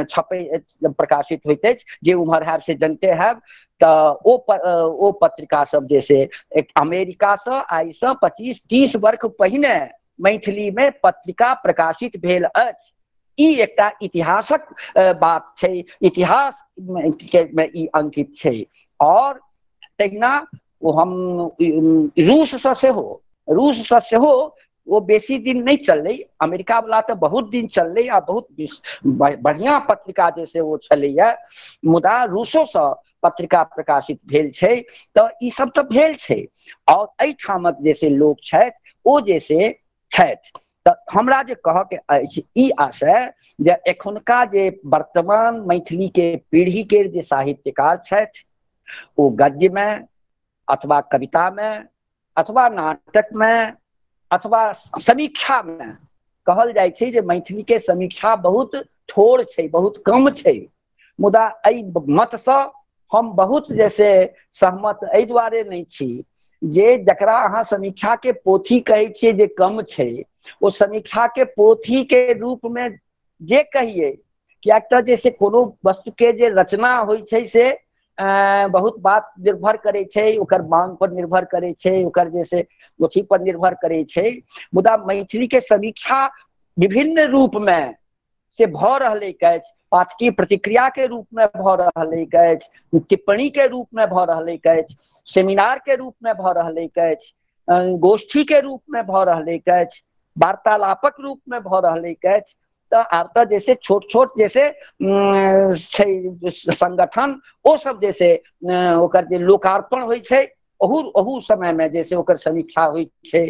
छपै प्रकाशित होइत अछि, जे उम्हर हैब से जनते हैब। तऽ ओ पत्रिका सब जैसे अमेरिकासँ आइसँ 25-30 वर्ष पहिने मैथिली में पत्रिका प्रकाशित भेल अछि। ई एकटा इतिहासक बात छै, इतिहास के ई अंकित छै। और तहिना ओ हम रूससँ सेहो ओ बेसी दिन नहि चललै, अमेरिका वाला तऽ बहुत दिन चललै आ बहुत बढ़िया पत्रिका जे से ओ छलैया, मुदा रूसोसँ पत्रिका प्रकाशित भेल छै। तऽ ई सब तऽ भेल छै। और एहिठामक जे से लोक छथि ओ जे से छथि। तऽ हमरा जे कहऽके अछि ई आशय जे एखुनका जे वर्तमान मैथिली के पीढ़ी के जे साहित्यकार छथि ओ गद्य में अथवा कविता में अथवा नाटक में अथवा समीक्षा में, कहल जाइ छै जे मैथिली के समीक्षा बहुत थोड़ छै, बहुत कम छै, मुदा एहि मतसँ हम बहुत जैसे सहमत एहि दुआरे नहि छी जे जकरा अहाँ समीक्षा के पोथी कहै छियै जे कम छै, ओ समीक्षा के पोथी के रूप में जे कहियै, कियाक तऽ जैसे कोनो वस्तु के जे रचना होइ छै से बहुत बात निर्भर करै छै, ओकर मांग पर निर्भर करै छै, ओकर जैसे अथी पर निर्भर करै छै। मुदा मैथिली के समीक्षा विभिन्न रूप में से भऽ रहलैक अछि, पाठकीय प्रतिक्रिया के रूप में भऽ रहलैक अछि, टिप्पणी के रूप में भऽ रहलैक अछि, सेमिनार के रूप में भऽ रहलैक अछि, गोष्ठी के रूप में भऽ रहलैक अछि, वार्तालापक रूप में भऽ रहलैक अछि। तऽ आब तऽ जैसे छोट छोट जैसे छै संगठन, ओ सब जैसे ओकर जे लोकार्पण होइ छै ओहू ओहू समय में जैसे ओकर समीक्षा होइ छै।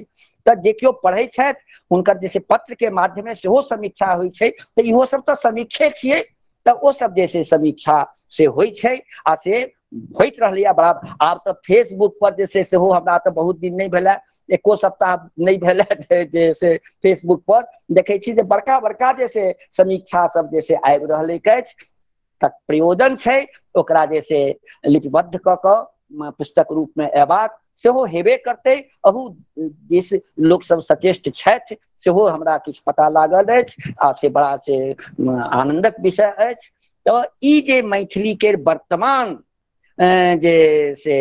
तऽ जे केओ पढ़ै छथि हुनकर जैसे पत्र के माध्यमे सेहो समीक्षा होइ छै, तऽ इहो सब तऽ समीक्षे छियै। तऽ ओ सब जैसे समीक्षा से होइ छै आ से होइत रहलैए बड़ा। आब तऽ फेसबुक पर जे छै सेहो हमरा तऽ बहुत दिन नहि भेलै, एको सप्ताह नहि भेलै जे से फेसबुक पर देखै छी जे बड़का बड़का जे से समीक्षा सब जे से आबि रहलैक अछि। तक प्रयोजन छै ओकरा जे से लिपिबद्ध कऽ कऽ पुस्तक रूप में अयबाक सेहो हेबे करतै। अहू दिस लोक सब सचेष्ट छथि सेहो हमरा किछु पता लागल अछि आ से बड़ा से आनन्दक विषय अछि। तऽ ई जे मैथिली के वर्तमान जे से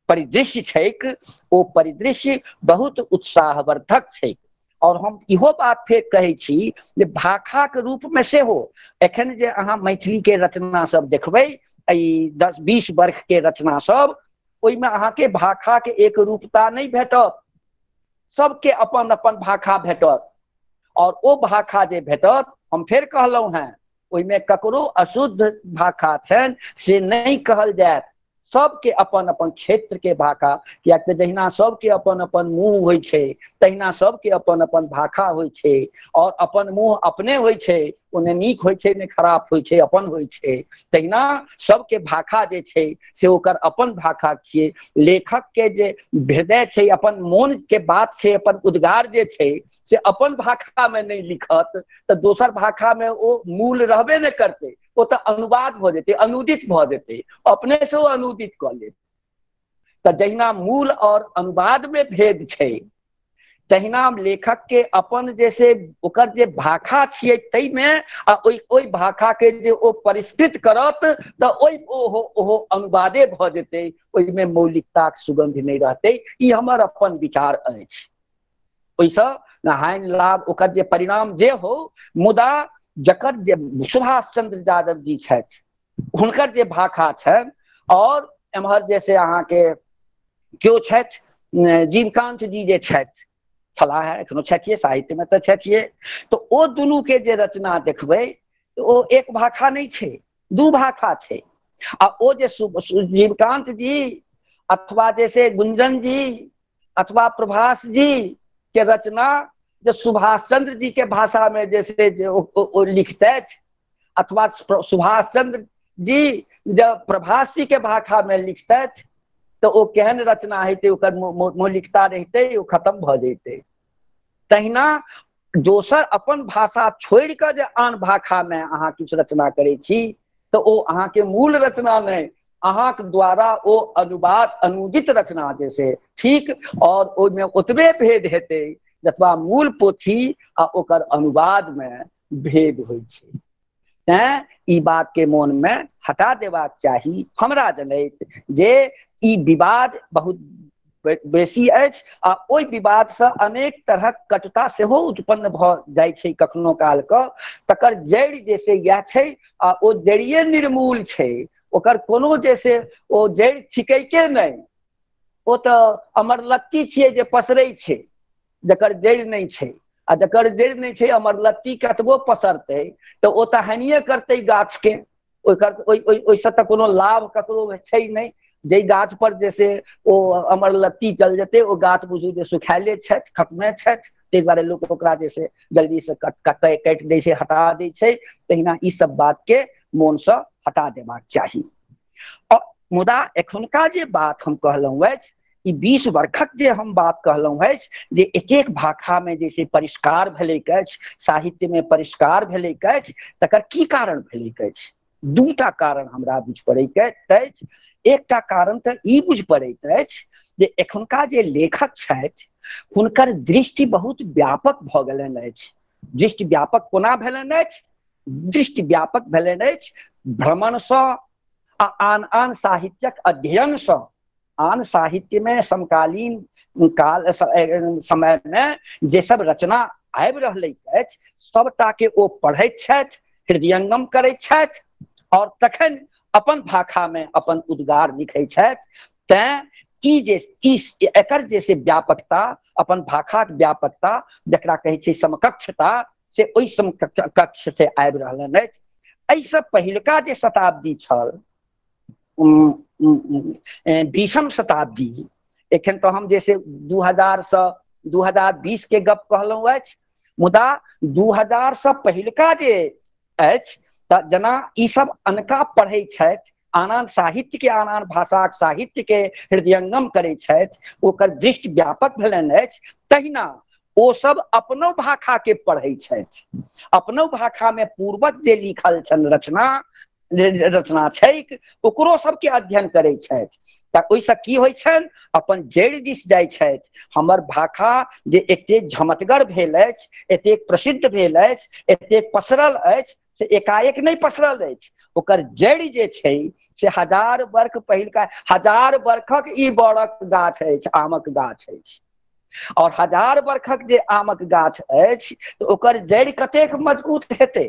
परिदृश्य छैक ओ परिदृश्य बहुत उत्साहवर्धक छैक। और हम इहो बात फेर कहै छी जे भाषाक रूप में सेहो एखन जे अहाँ मैथिली के रचना सब देखबै, एहि 10-20 वर्ष के रचना सब, ओहिमे अहाँके भाषा के एक रूपता नहि भेटत, सबके अपन अपन भाषा भेटत। और ओ भाषा जे भेटत, हम फेर कहलहुं हेँ, ओहिमे ककरो अशुद्ध भाषा छनि से नहि कहल जायत, सबके अपन अपन क्षेत्र के भाषा, कियाक तऽ जहिना सबके अपन अपन मुँह होइ छै तहिना सबके अपन अपन भाषा होइ छै। और अपन मुँह अपने होइ छै, ओ ने नीक होइ छै ने खराब होइ छै, अपन होइ छै। तहिना सबके भाषा जे छै से ओकर अपन भाषा छियै। लेखक के जे हृदय छै, अपन मोन के बात छै, अपन उद्गार जे छै से अपन भाषा में नहि लिखत तऽ दोसर भाषा में ओ मूल रहबे नहि करतै, ओ तऽ अनुवाद भऽ जेतै, अनुदित भऽ जेतै, अपने से ओ अनुदित कऽ लेत। तऽ जहिना मूल और अनुवाद में भेद छै तहिना लेखक के अपन जैसे ओकर जे भाषा छियै ताहिमे आ ओहि भाषा के जे ओ परिष्कृत करत तऽ ओहि ओहो ओहो अनुवादे भऽ जेतै, ओहिमे मौलिकताक सुगंध नहि रहतै। ई हमर अपन विचार अछि। ओहिसँ हानि लाभ ओकर जे परिणाम जे हो, मुदा जकर जे सुभाष चंद्र यादव जी छथि हुनकर जे भाषा छनि, और एम्हर जैसे अहाँके केओ छथि जीवकांत जी जे छथि, छलाह है, एखनो छथिए, साहित्य में तऽ छथिए, तऽ ओ दुनू के जे रचना देखबै तऽ ओ एक भाखा नहि छै, दू भाखा छै। आ ओ जे जीवकांत जी अथवा जैसे गुंजन जी अथवा प्रभास जी के रचना जे सुभाष चंद्र जी के भाषा में जैसे ओ लिखतथि अथवा सुभाष चंद्र जी जब प्रभास जी के भाषा में लिखतथि तऽ ओ केहन रचना हेतै, ओकर मौलिकता रहितै, ओ खत्म भऽ जैतै। तहिना दोसर अपन भाषा छोड़ि कऽ जे आन भाषा में अहाँ किछु रचना करै छी तऽ ओ अहाँके मूल रचना नहि, अहाँके द्वारा ओ अनुवाद अनुदित रचना जैसे ठीक, और ओहिमे ओतबे भेद हेतै जतबा मूल पोथी आ ओकर अनुवाद मे भेद होइ छै। तैं ई बात के मोन मे हटा देबाक चाही हमरा जनैत जे ई विवाद बहुत बेसी अछि आ ओहि विवाद से अनेक तरहक कटुता सेहो उत्पन्न भऽ जाइ छै कखनो काल के। तकर जड़ि जैसे इएह छै आ ओ जड़िए निर्मूल छै, ओकर कोनो जैसे ओ जड़ि छिकै नहि, ओ तऽ अमरलत्ती छियै जे पसरै छै, जकर जड़ि नहि छै। आ जकर जड़ि नहि छै अमरलत्ती कतबो पसरतै तऽ ओ तऽ हानिए करतै गाछके, ओकर ओहिसँ तऽ कोनो लाभ ककरो छै नहि। जाहि गाछ पर जैसे ओ अमरलत्ती चल जेतै ओ गाछ बुझू जे सुखायले छथि, खत्मे छथि, ताहि दुआरे लोक ओकरा जैसे जल्दी से काटि दै छै, हटा दै छै। तहिना ई सब बात के मोनसँ हटा देबाक चाही। मुदा एखुनका जे बात हम कहलहुँ अछि, ई 20 वर्षक जे हम बात कहलहुँ अछि जे एक एक भाषा में जैसे परिष्कार भेलैक अछि, साहित्य में परिष्कार भेलैक अछि, तकर की कारण भेलैक अछि? दूटा कारण हमरा बुझि पड़ैत अछि। एकटा कारण तऽ ई बुझि पड़ैत अछि जे एखुनका जे लेखक छथि हुनकर दृष्टि बहुत व्यापक भऽ गेलनि अछि। दृष्टि व्यापक कोना भेलनि अछि? दृष्टि व्यापक भेलनि अछि भ्रमणसँ आ आन आन साहित्यक अध्ययनसँ। आन साहित्यमे समकालीन काल समयमे जे सब रचना आबि रहलै अछि सबटा के ओ पढ़ैत छथि, हृदयंगम करैत छथि और तखन अपन भाषामे अपन उद्गार लिखै छथि। तैं ई जे एकर जे से व्यापकता, अपन भाषाक व्यापकता जकरा कहै छै समकक्षता, से ओहि समकक्ष से आबि रहलनि अछि। एहिसँ पहिलुका जे शताब्दी छल, 20म शताब्दी, एखन तऽ हम जैसे 2000 से 2020 के गप कहलहुँ अछि, मुदा 2000 से पहिलुका जे अछि तऽ जेना ई सब अनका पढ़ै छथि, आन आन साहित्य के, आन आन भाषाक साहित्य के हृदयंगम करै छथि, ओकर दृष्टि व्यापक भेलनि अछि, तहिना ओ सब अपनो भाषा के पढ़ै छथि। अपनो भाषा में पूर्वज जे लिखल छनि रचना छैक ओकरो सबके अध्ययन करै छथि। तऽ ओहिसँ की होइ छनि? अपन जड़ि दिस जाइ छथि। हमर भाषा जे एतेक झमटगर भेल अछि, एतेक प्रसिद्ध भेल अछि, एतेक पसरल अछि, से एकाएक नहि पसरल अछि। ओकर जड़ि जे छै से 1000 वर्ष पहिलका, 1000 वर्षक ई बड़क गाछ अछि, आमक गाछ अछि। और 1000 वर्षक जे आमक गाछ अछि तऽ ओकर जड़ि कतेक मजबूत हेतै?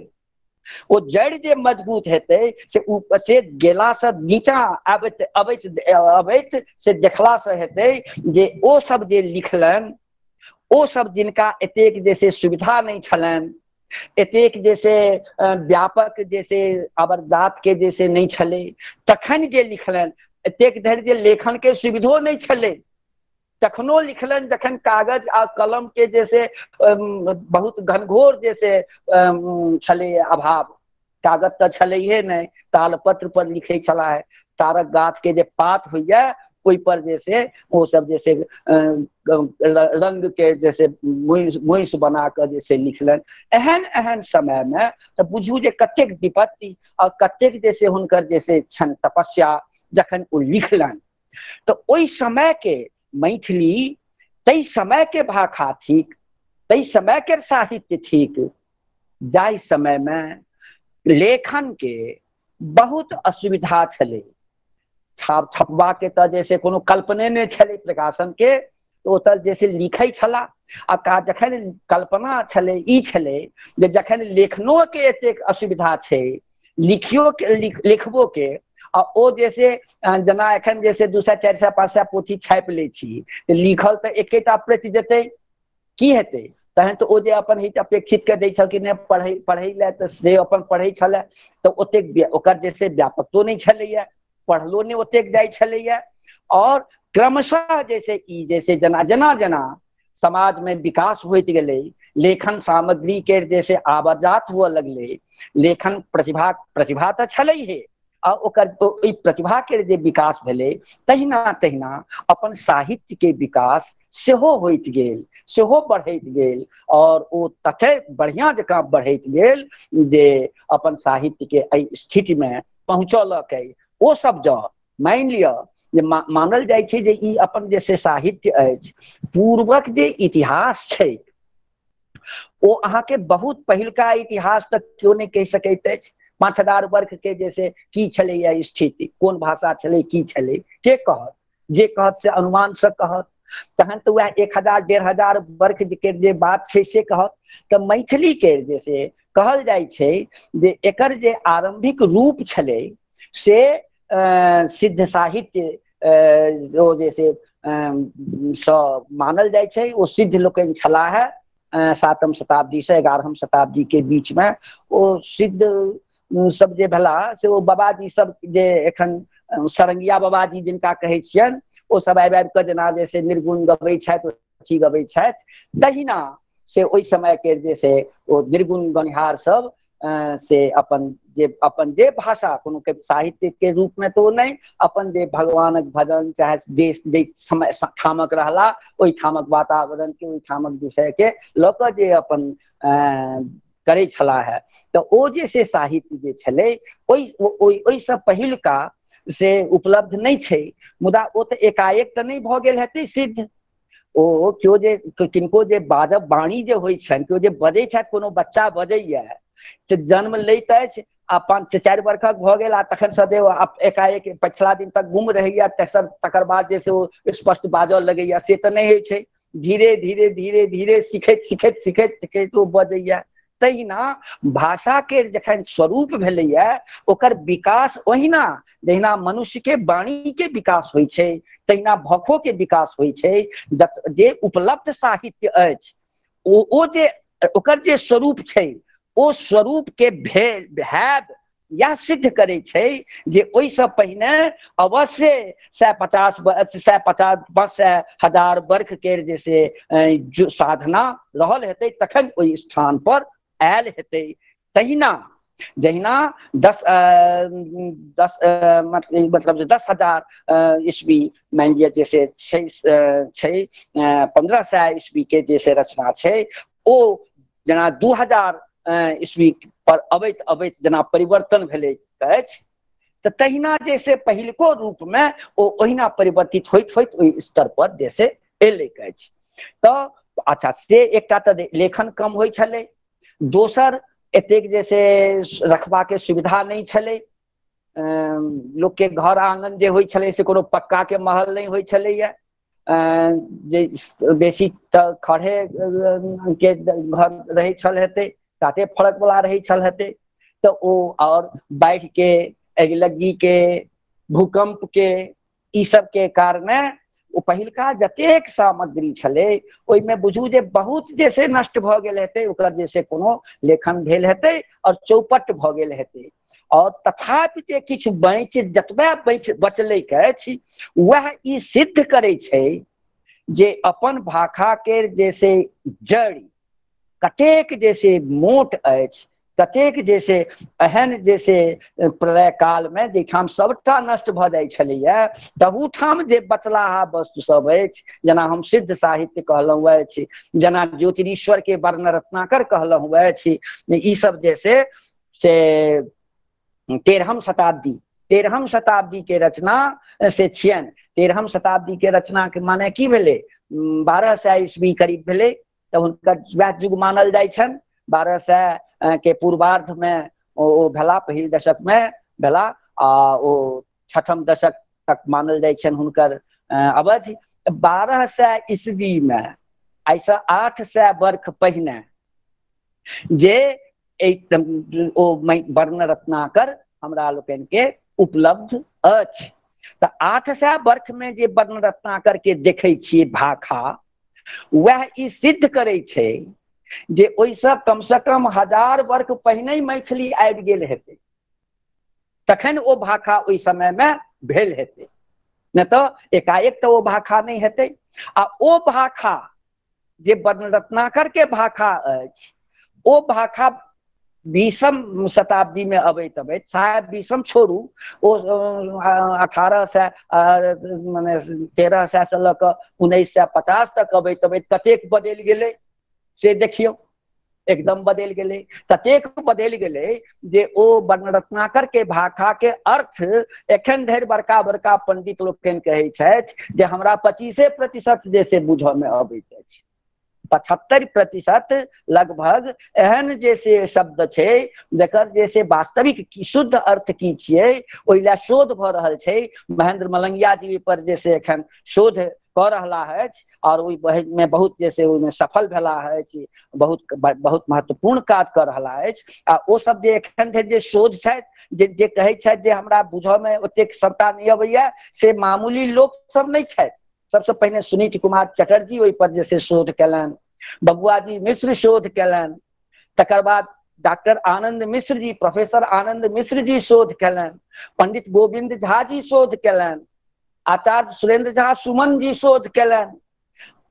ओ जड़ि जे मजबूत हेतै से से गेलासँ नीचा आबैत अबैत अबैत से देखलासँ हेतै जे ओ सब जे लिखलनि, ओ सब जिनका एतेक जे से सुविधा नहि छलनि, एतेक जे से व्यापक जे से अबरजात के जे से नहि छलै, तखन जे लिखलनि, एतेक धरि जे लेखन के सुविधो नहि छलै तखनो लिखलनि, जखन कागज आ कलम के जैसे बहुत घनघोर जैसे छलै अभाव, कागज तऽ छलैहे नहि, तालपत्र पर लिखै छलाह, तारक गाछ के जे पात होइया ओहि पर जैसे ओ सब जैसे रंग के जैसे मुइस बना कऽ जैसे लिखलनि। एहन एहन समय मे तऽ बुझू जे कतेक विपत्ति और कतेक जैसे हुनकर जैसे छनि तपस्या जखन ओ लिखलनि। तऽ ओहि समय के मैथिली ताहि समय के भाषा थिक, ताहि समय के साहित्य थिक, जाहि समय मे लेखन के बहुत असुविधा छलै। छपबा के तऽ जैसे कोनो कल्पने नहि छलै प्रकाशन के, ओ तऽ जैसे लिखै छला। आ जखन कल्पना छलै ई छलै जे जखन लेखनो के एतेक असुविधा छै, लिखियो के लिखबो के, आ ओ जैसे जेना एखन जैसे 200 400 500 पोथी छापि लै छी, लिखल तऽ एकेटा प्रति जेतै, की हेतै? तहन तऽ ओ जे अपन हित अपेक्षित के दै छलखिन हेँ पढ़ै पढ़ै लए, तऽ से अपन पढ़ै छलए, तऽ ओतेक ओकर जे से व्यापकतो नहि छलैया, पढ़लो नहि ओतेक जाइ छलैया। और क्रमशः जैसे ई जैसे जेना जेना जेना समाज में विकास होइत गेलै, लेखन सामग्री के जैसे आवाजात हुअ लगलै, लेखन प्रतिभा प्रतिभा तऽ छलै हे, आ ओकर ओहि प्रतिभा के जे विकास भेलै, तहिना तहिना अपन साहित्य के विकास सेहो होइत गेल, सेहो बढ़ैत गेल, और ओ तते बढ़िया जकाँ बढ़ैत गेल जे अपन साहित्य के एहि स्थिति में पहुँचौलकै। ओ सब जँ मानि लिअ जे मानल जाइ छै जे ई अपन जे से साहित्य अछि, पूर्वक जे इतिहास छै ओ अहाँके बहुत पहिलका इतिहास तक केओ नहि कहि सकैत अछि। 5000 वर्ष के जैसे की छलैया स्थिति, कोन भाषा छलै, की छलै, के कहत? जे कहत से अनुमान से कहत। तहन तऽ वएह 1000 1500 वर्ष के जे बात छै से कहत। तऽ मैथिली के जैसे कहल जाइ छै जे एकर जे आरंभिक रूप छलै से सिद्ध साहित्य ओ जैसे सँ मानल जाइ छै। ओ सिद्ध लोकनि छलाह है 7म शताब्दी से 11म शताब्दी के बीच में। ओ सिद्ध सब जे भेला से ओ बाबाजी सब जे एखन सरंगिया बाबाजी जिनका कहै छियनि, ओ सब आबि आबि कऽ जेना जैसे निर्गुण गबै छथि, अथी गबै छथि, तहिना से ओहि समय के जे से ओ निर्गुण गनिहार सब से अपन जे भाषा कोनो के साहित्य के रूप में तो नहि, अपन जे भगवानक भजन चाहे देश जे समय ठामक रहला ओहि ठामक वातावरण के, ओहि ठामक विषय के लऽ कऽ जे अपन करै छलाह है, तऽ ओ जे से साहित्य जे छलै ओहि ओहिसँ पहिलका से उपलब्ध नहि छै। मुदा ओ तऽ एकाएक तऽ नहि भऽ गेल हेतै सिद्ध। ओ केओ जे किनको जे बाजब वाणी जे होइ छनि, केओ जे बजै छथि, कोनो बच्चा बजैया तऽ जन्म लैत अछि आ 5 से 4 वर्षक भऽ गेल आ तखन सदैव एकाएक पछिला दिन तक गुम रहैया, तकर बाद जे से ओ स्पष्ट बाजऽ लगैया, से तऽ नहि होइ छै। धीरे धीरे धीरे धीरे सिखैत सिखैत सिखैत सिखैत ओ बजैया। तहिना भाषा के जखन स्वरूप भेलैया ओकर विकास ओहिना जहिना मनुष्य के वाणी के विकास होइ छै तहिना भखो के विकास होइ छै। जे उपलब्ध साहित्य अछि ओ जे ओकर जे स्वरूप छै ओ स्वरूप के भेल हैब यह सिद्ध करै छै जे ओहिसँ पहिने अवश्य 150 150 500 1000 वर्ष के जे से साधना रहल हेतै, तखन ओहि स्थान पर आयल हेतै। तहिना जहिना दस दस मतलब 10,000 ईस्वी मानि लिअ जैसे छै छै 1500 ईस्वी के जैसे रचना छै, ओ जेना 2000 ईस्वी पर अबैत अबैत जेना परिवर्तन भेलै अछि, तऽ तहिना जैसे पहिलको रूपमे ओ ओहिना परिवर्तित होइत होइत ओहि स्तर पर जैसे एलैक अछि। तऽ अच्छा से एकटा तऽ लेखन कम होइ छलै, दोसर एतेक जैसे रखबाके सुविधा नहि छलै। लोकके घर आङन जे होइ छलै से कोनो पक्काके महल नहि होइ छलैया, जे बेसी तऽ खड़े के घर रहै छल हेतै, काते फड़क वाला रहै छल हेतै, तऽ ओ और बाढ़ि के, अगिलग्गी के, भूकंप के, ई सब के कारणे ओ पहिलका जतेक सामग्री छलै ओहिमे बुझू जे बहुत जे से नष्ट भऽ गेल हेतै, ओकर जे से कोनो लेखन भेल हेतै और चौपट भऽ गेल हेतै। और तथापि जे किछु बचि जतबा बचलैक अछि वएह ई सिद्ध करै छै जे अपन भाषा के जैसे जड़ि कतेक जैसे मोट अछि, कतेक जैसे एहन जैसे प्रलय काल में जाहिठाम सबटा नष्ट भऽ जाइ छलैया तहूठाम जे बचलाहा वस्तु सब अछि, जेना हम सिद्ध साहित्य कहलहुँ अछि, जेना ज्योतिरीश्वर के वर्ण रत्नाकर कहलहुँ अछि, ई सब जैसे से 13म शताब्दी के रचना से छियनि। 13म शताब्दी के रचना के माने की भेलै, 1200 ईस्वी करीब भेलै, तऽ हुनकर वएह युग मानल जाइ छनि। 1200 के पूर्वार्ध में ओ भेला, पहिल दशक में भेला, आ ओ 6म दशक तक मानल जाइ छनि हुनकर अवधि। 1200 ईस्वी में आइसँ 800 वर्ष पहिने जे ओ वर्ण रत्नाकर हमरा लोकनि के उपलब्ध अछि। तऽ 800 वर्ष में जे वर्ण रत्नाकर के देखै छियै भाखा, वएह ई सिद्ध करै छै जे ओहिसँ कमसँ कम 1000 वर्ष पहिने मैथिली आबि गेल हेतै, तखन ओ भाषा ओहि समयमे भेल हेतै, नहि तऽ एकाएक तऽ ओ भाषा नहि हेतै। आ ओ भाषा जे वर्णरत्नाकर के भाषा अछि, ओ भाषा 20वीं शताब्दी में अबैत अबैत, शायद 20वीं छोड़ू, ओ 1800 मने 1300 से लऽ कऽ 1950 तक अबैत अबैत कतेक बदलि गेलै से देखियौ, एकदम बदलि गेलै। ततेक बदलि गेलै जे ओ वर्णरत्नाकर के भाषा के अर्थ एखन धरि बड़का बड़का पंडित लोकनि कहै छथि जे हमरा 25% जे से बुझऽ मे अबैत अछि। 75% लगभग एहन जे से शब्द छै जकर जे से वास्तविक शुद्ध अर्थ की छियै ओहि लए शोध भऽ रहल छै। महेंद्र मलंगिया जी पर जे से एखन शोध कऽ रहला अछि और ओहिमे बहुत जे से ओहिमे सफल भेला अछि, बहुत बहुत महत्वपूर्ण काज कऽ रहला अछि। आ ओ सब जे एखन धरि जे शोध छथि, जे जे कहै छथि जे हमरा बुझऽ मे ओतेक सबटा नहि अबैया, से मामूली लोक सब नहि छथि। सबसे पहिने सुनीत कुमार चटर्जी ओहि पर जे से शोध केलनि, बबुआजी मिश्र शोध केलनि, तकर बाद डॉक्टर आनंद मिश्र जी, प्रोफेसर आनंद मिश्र जी शोध केलनि, पंडित गोविंद झा जी शोध केलनि, आचार्य सुरेंद्र झा सुमन जी शोध केलनि,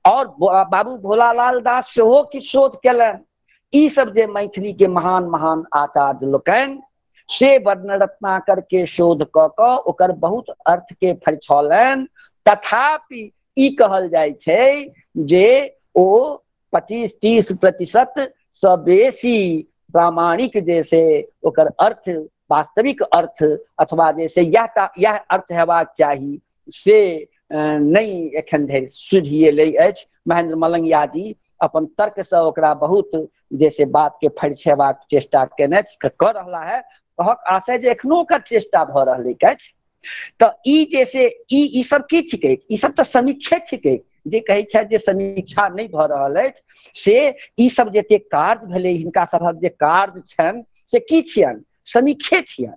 और बाबू भोलालाल दास सेहो किछु शोध केलनि। ई सब जे मैथिली के महान महान आचार्य लोकनि से वर्णरत्नाकर के शोध कऽ कऽ ओकर बहुत अर्थ के फरिछौलनि। तथापि ई कहल जाइ छै जे ओ 25-30% सँ बेसी प्रामाणिक जे से ओकर अर्थ, वास्तविक अर्थ अथवा जे से यह अर्थ हेबाक चाही से नहि एखन धरि सुझिएलै अछि। महेंद्र मलंगिया जी अपन तर्कसँ ओकरा बहुत जे से बात के फरिछेबाक चेष्टा केने कऽ रहला है। कहक आशय जे एखनो ओकर चेष्टा भऽ रहलैक अछि। तऽ ई जे से ई सब की छिकै? ई सब तऽ समीक्षे छिकै। जे कहै छथि जे समीक्षा नहि भऽ रहल अछि, से ई सब जते कार्य भेलै, हिनका सभक जे कार्य छनि से की छियनि? समीक्षे छियनि।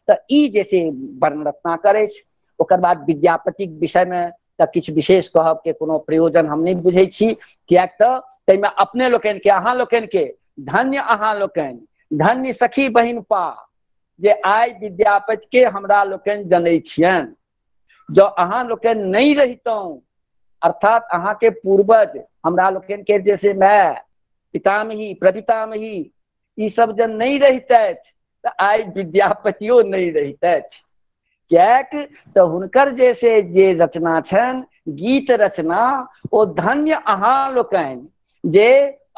तऽ ई जे से वर्णरत्नाकर अछि। ओकर बाद विद्यापतिक विषयमे तऽ किछु विशेष कहब के कोनो प्रयोजन हम नहि बुझै छी, किएक तऽ ताहिमे अपने लोकनि के, अहाँ लोकनि के, धन्य अहाँ लोकनि, धन्य सखी बहिनपा जे आइ विद्यापति के हमरा लोकनि जनै छियनि। जँ अहाँ लोकनि नहि रहितहुँ, अर्थात अहाँके पूर्वज हमरा लोकनि के जैसे माय, पितामही, प्रपितामही, ई सब जब नहि रहितथि तऽ आइ विद्यापतियो नहि रहितथि। किएक तऽ हुनकर जे से जे रचना छनि, गीत रचना, ओ धन्य अहाँ लोकनि जे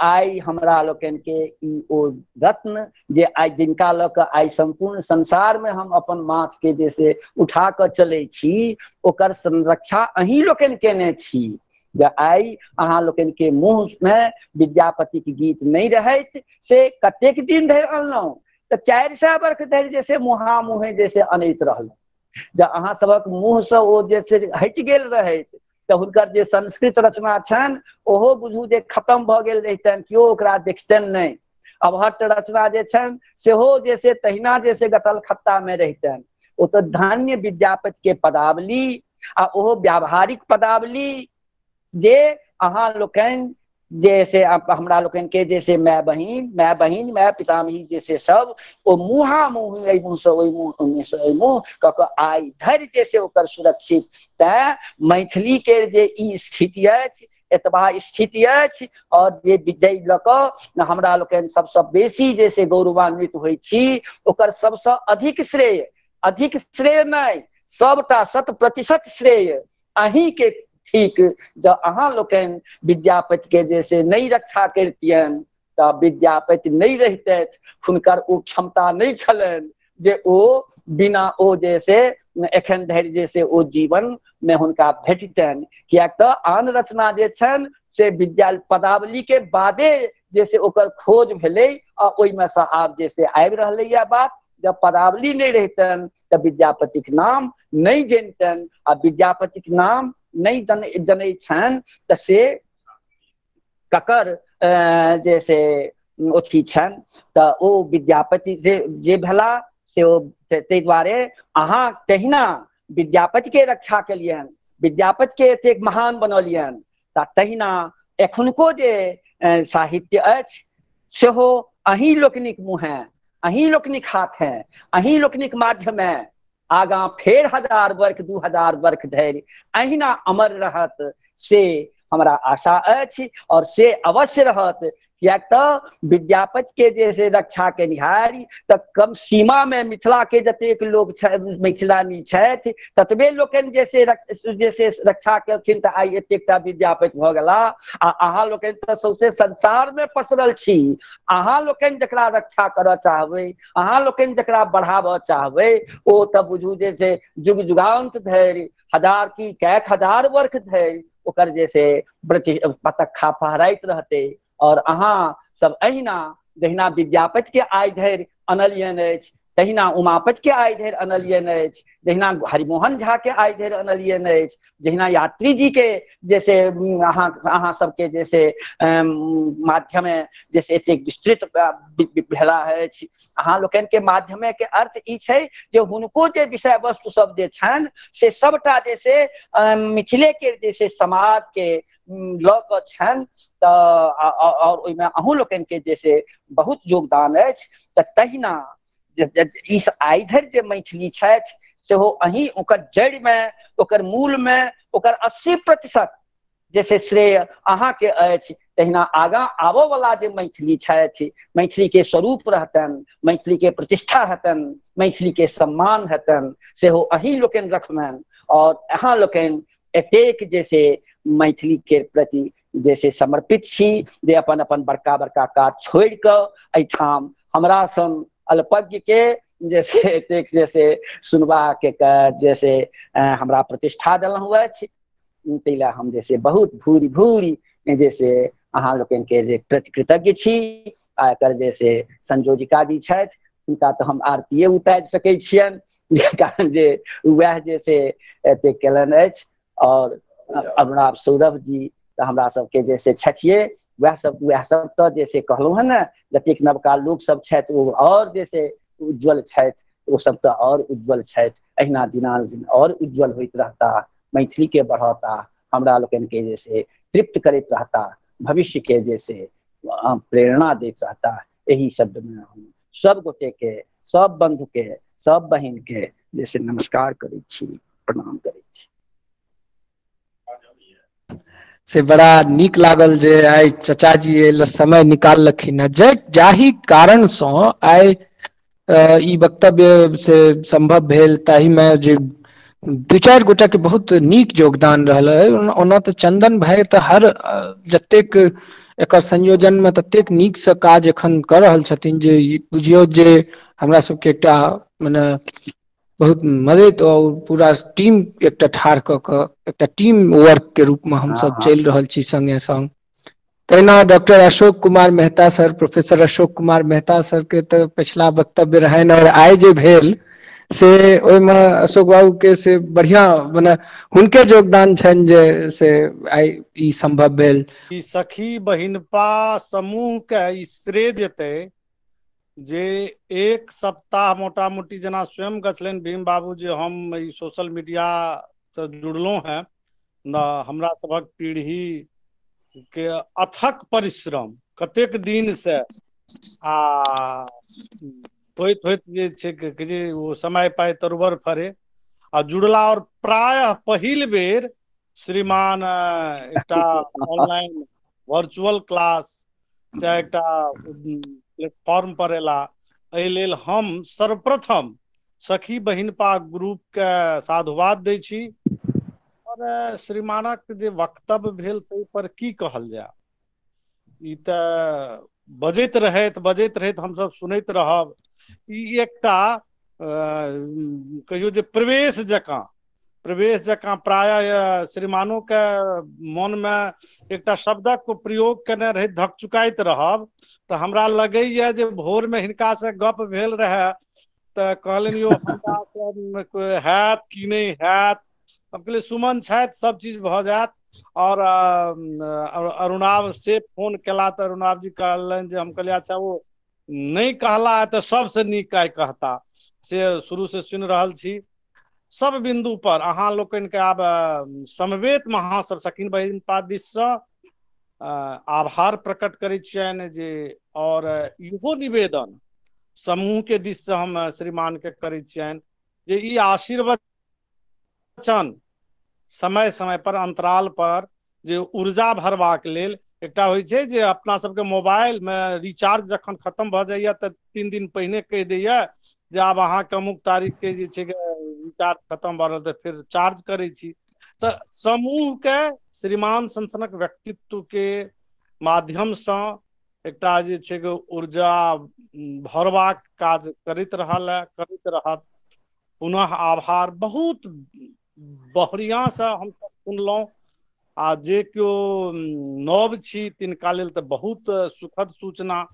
आइ हमरा लोकनि के ई ओ रत्न जे आइ जिनका लऽ कऽ आइ सम्पूर्ण संसार मे हम अपन माथ के जे से उठा कऽ चलै छी, ओकर संरक्षा अहीं लोकनि केने छी। जे आइ अहाँ लोकनि के मुँह मे विद्यापतिक गीत नहि रहैत से कतेक दिन धरि अनलहुँ? तऽ 400 वर्ष धरि जे से मुहा मुहे जे से अनैत रहलहुँ। जँ अहाँ सभक मुँहसँ ओ जे से हटि गेल रहैत तऽ हुनकर जे संस्कृत रचना छनि ओहो बुझू जे खतम भऽ गेल रहितनि, केओ ओकरा देखतनि नहि। अवहट्ट रचना जे छनि सेहो जे से तहिना जे से गतल खत्ता मे रहितनि। ओ तऽ धन्य विद्यापति के पदावली, आ ओहो व्यावहारिक पदावली जे अहाँ लोकनि जे से हमरा लोकनि के जे से माय बहिन माय पितामही जे से सब ओ मुहा मुह एहि मुँह से ओहि मुँह से ओहि मुँह कऽ कऽ आइ धरि जे से ओकर सुरक्षित। तैं मैथिली के जे ई स्थिति अछि, एतबा स्थिति अछि, और जे विजय लऽ कऽ हमरा लोकनि सबसँ बेसी जे से गौरवान्वित होइ छी, ओकर सबसँ अधिक श्रेय, अधिक श्रेय नहि, सबटा 100% श्रेय अहीं के ठीक। जँ अहाँ लोकनि विद्यापति के जे से नहि रक्षा करितियनि तऽ विद्यापति नहि रहितथि। हुनकर ओ क्षमता नहि छलनि जे ओ बिना ओ जे से एखन धरि जे से ओ जीवन मे हुनका भेटितनि। किएक तऽ आन रचना जे छनि से विद्या पदावली के बादे जे से ओकर खोज भेलै आ ओहिमे सँ आब जे से आबि रहलैया बात। जब पदावली नहि रहितनि तऽ विद्यापतिक नाम नहि जनितनि, आ विद्यापतिक नाम नहि जनै छनि तऽ से ककर जे से अथी छनि। तऽ ओ विद्यापति जे भेला से ओ ताहि दुआरे अहाँ तहिना विद्यापति के रक्षा केलियनि, विद्यापति के एतेक महान बनौलियनि, तऽ तहिना एखुनको जे साहित्य अछि सेहो अहीं लोकनिक मुँहे, अहीं लोकनिक हाथे, अहीं लोकनिक माध्यमे आगाँ फेर 1000 वर्ष 2000 वर्ष धरि अहिना अमर रहत, से हमरा आशा अछि और से अवश्य रहत। कियाक तऽ विद्यापति के जे से रक्षा केनिहारि तऽ कम सीमा में मिथिला के जतेक लोक मिथिलानी छथि ततबे लोकनि जे से रक्षा केलखिन तऽ आइ एतेकटा विद्यापति भऽ गेला। आ अहाँ लोकनि तऽ सौंसे संसार में पसरल छी, अहाँ लोकनि जकरा रक्षा करऽ चाहबै, अहाँ लोकनि जकरा बढ़ाबऽ चाहबै, ओ तऽ बुझू जे से युग युगान्त धरि, 1000 की कएक हजार वर्ष धरि ओकर जे से पतक्खा फहराइत रहतै। और अहाँ सब अहिना जहिना विद्यापति के आइ धरि अनलियन अछि, तहिना उमापति के आइ धरि अनलियन अछि, जहिना हरिमोहन झा के आइ धरि अनलियन अछि, जहिना यात्री जी के जैसे अहाँ सबके जैसे माध्यमे जैसे एतेक विस्तृत भेला अछि, अहाँ लोकनि के माध्यमे के अर्थ ई छै जे हुनको जे विषय वस्तु सब जे छनि से सबटा जैसे मिथिले के जैसे समाज के लऽ कऽ छनि, तऽ और ओहिमे अहूँ लोकनि के जैसे बहुत योगदान अछि। तऽ तहिना ई आइ धरि जे मैथिली छथि सेहो अहीं ओकर जड़िमे, ओकर मूलमे, ओकर 80% जैसे श्रेय अहाँके अछि। तहिना आगाँ आबऽ वाला जे मैथिली छथि, मैथिली के स्वरूप रहतनि, मैथिली के प्रतिष्ठा हेतनि, मैथिली के सम्मान हेतनि, सेहो अहीं लोकनि रखबनि। और अहाँ लोकनि एतेक जैसे मैथिली के प्रति जैसे समर्पित छी जे अपन अपन बड़का बड़का काज छोड़ि कऽ एहिठाम हमरा सन अल्पज्ञ के जैसे एतेक जैसे सुनबा के जैसे हमरा प्रतिष्ठा देलहुँ अछि, ताहि लए हम जैसे बहुत भूरि भूरि जैसे अहाँ लोकनि के जे प्रति कृतज्ञ छी। आ एकर जैसे संयोजिका जी छथि हुनका तऽ हम आरतीये उतारि सकै छियनि, कारण जे वएह जैसे एतेक केलनि अछि। और अरुणाभ सौरभ जी तऽ हमरा सबके जैसे छथिये, वएह सब तऽ जैसे कहलहुँ हँ ने, जतेक नवका लोक सब छथि ओ और जैसे उज्जवल छथि, ओ सब तऽ और उज्जवल छथि, अहिना दिनानुदिन और उज्जवल होइत रहता, मैथिली के बढ़ौता, हमरा लोकनि के जैसे तृप्त करैत रहता, भविष्य के जैसे प्रेरणा दैत रहता। एहि शब्द में हम सब गोटे के, सब बंधु के, सब बहिन के जैसे नमस्कार करै छी, प्रणाम करै छी।
से बड़ा नीक लागल जे आइ चचाजी एहि समय निकाललखिन हँ, जाहि कारणसँ आइ ई वक्तव्य से संभव भेल, ताहिमे जे 2-4 गोटा के बहुत नीक योगदान रहल है। ओना तऽ चंदन भाई तऽ हर जतेक एकर संयोजन में ततेक नीक से काज एखन कऽ रहल छथिन जे बुझियौ जे हमरा सबके एकटा मने बहुत मदद और पूरा टीम एकटा ठाढ़ कऽ कऽ एकटा टीम वर्क के रूप में हमसब चलि रहल छी संगे संग। तहिना doctor Ashok Kumar Mehta sir, professor Ashok Kumar Mehta sir के तऽ पिछला वक्तव्य रहनि और आइ जे भेल से ओहिमे अशोक बाबू के से बढ़िया मने हुनके योगदान छनि जे से आइ ई संभव भेल।
ई सखी बहिनपा समूह के ई श्रेय जेतै जे एक सप्ताह मोटा मोटी जेना स्वयं गछलनि भीम बाबू जे हम ई सोशल मीडिया से जुड़लहुँ हैं न, हमरा सभक पीढ़ी के अथक परिश्रम कतेक दिन से आ होइत होइत जे छै जे ओ समय पाइ तरुवर फरे आ जुड़ला। और प्रायः पहिल बेर श्रीमान एकटा ऑनलाइन वर्चुअल क्लास चाहे एकटा प्लेटफॉर्म पर एला, एहि लेल हम सर्वप्रथम सखी बहिनपा ग्रुप के साधुवाद दै छी। और श्रीमानक जे वक्तव्य भेल ताहि पर की कहल जाय, ई तऽ बजैत रहैत बजैत रहैत हमसब सुनैत रहब। ई एकटा कहियो जे प्रवेश जकाँ प्रायः श्रीमानो के मन में एकटा शब्दक प्रयोग केने रहैत धकचुकाइत रहब। तऽ हमरा लगैया जे भोर में हिनका से गप भेल रहे तऽ कहलनि यौ हमरा हैत कि नहि हैत, हम कहलियै सुमन छथि सब चीज भऽ जायत। और अरुणाभ से फोन केला तऽ अरुणाभ जी कहलनि जे, हम कहलियै अच्छा ओ नहि कहला तऽ सबसे नीक आइ कहता, से शुरू से सुनि रहल छी। सब बिंदु पर अहाँ लोकनि के आब समवेत में अहाँ सब सखी बहिनपा दिस से आभार प्रकट करै छियनि जे, और इहो निवेदन समूह के दिस से हम श्रीमान के करै छियनि जे ई आशीर्वचन समय समय पर अंतराल पर जे ऊर्जा भरबाक लेल एकटा होइ छै जे अपना सबके मोबाइल मे रिचार्ज जखन खत्म भऽ जाइया तऽ 3 दिन पहिने कहि दैया जे आब अहाँके अमुक तारीख के जे छै रिचार्ज खत्म भऽ रहल, तऽ फेर चार्ज करै छी। तऽ समूह के श्रीमान सनसनक व्यक्तित्व के माध्यम सँ एकटा जे छै ऊर्जा भरबाक काज करैत रहल है, करैत रहत। पुनः आभार। बहुत बढ़िया से हम सब सुनलहुँ, आ जे केओ नव छी तिनका लेल तऽ बहुत सुखद सूचना,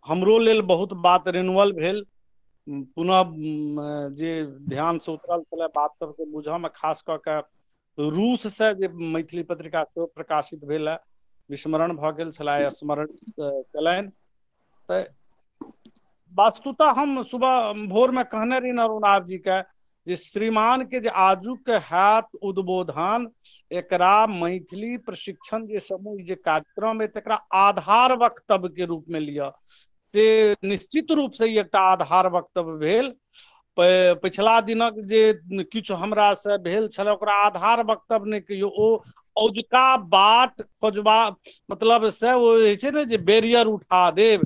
हमरो लेल बहुत बात रिन्यूअल भेल। पुनः जे ध्यान से उतरल छलै बात सबके बुझऽ मे, खास कऽ के रूस से जे मैथिली पत्रिका सेहो प्रकाशित भेल है, विस्मरण भऽ गेल छलै, स्मरण केलनि। तऽ वस्तुतः हम सुबह भोर में कहने रही अरुणाभ जी के जे श्रीमान के जे आजुक हैत उद्बोधन, एकरा मैथिली प्रशिक्षण जे समूह जे कार्यक्रम है तकरा आधार वक्तव्य के रूप में लिअ, से निश्चित रूप से एकटा आधार वक्तव्य भेल। पिछला दिनक जे किछु हमरा से भेल छल ओकरा आधार वक्तव्य नहि कहियौ, ओ औजका बाट खोजबा मतलब से ओ होइ छै ने जे बैरियर उठा देब।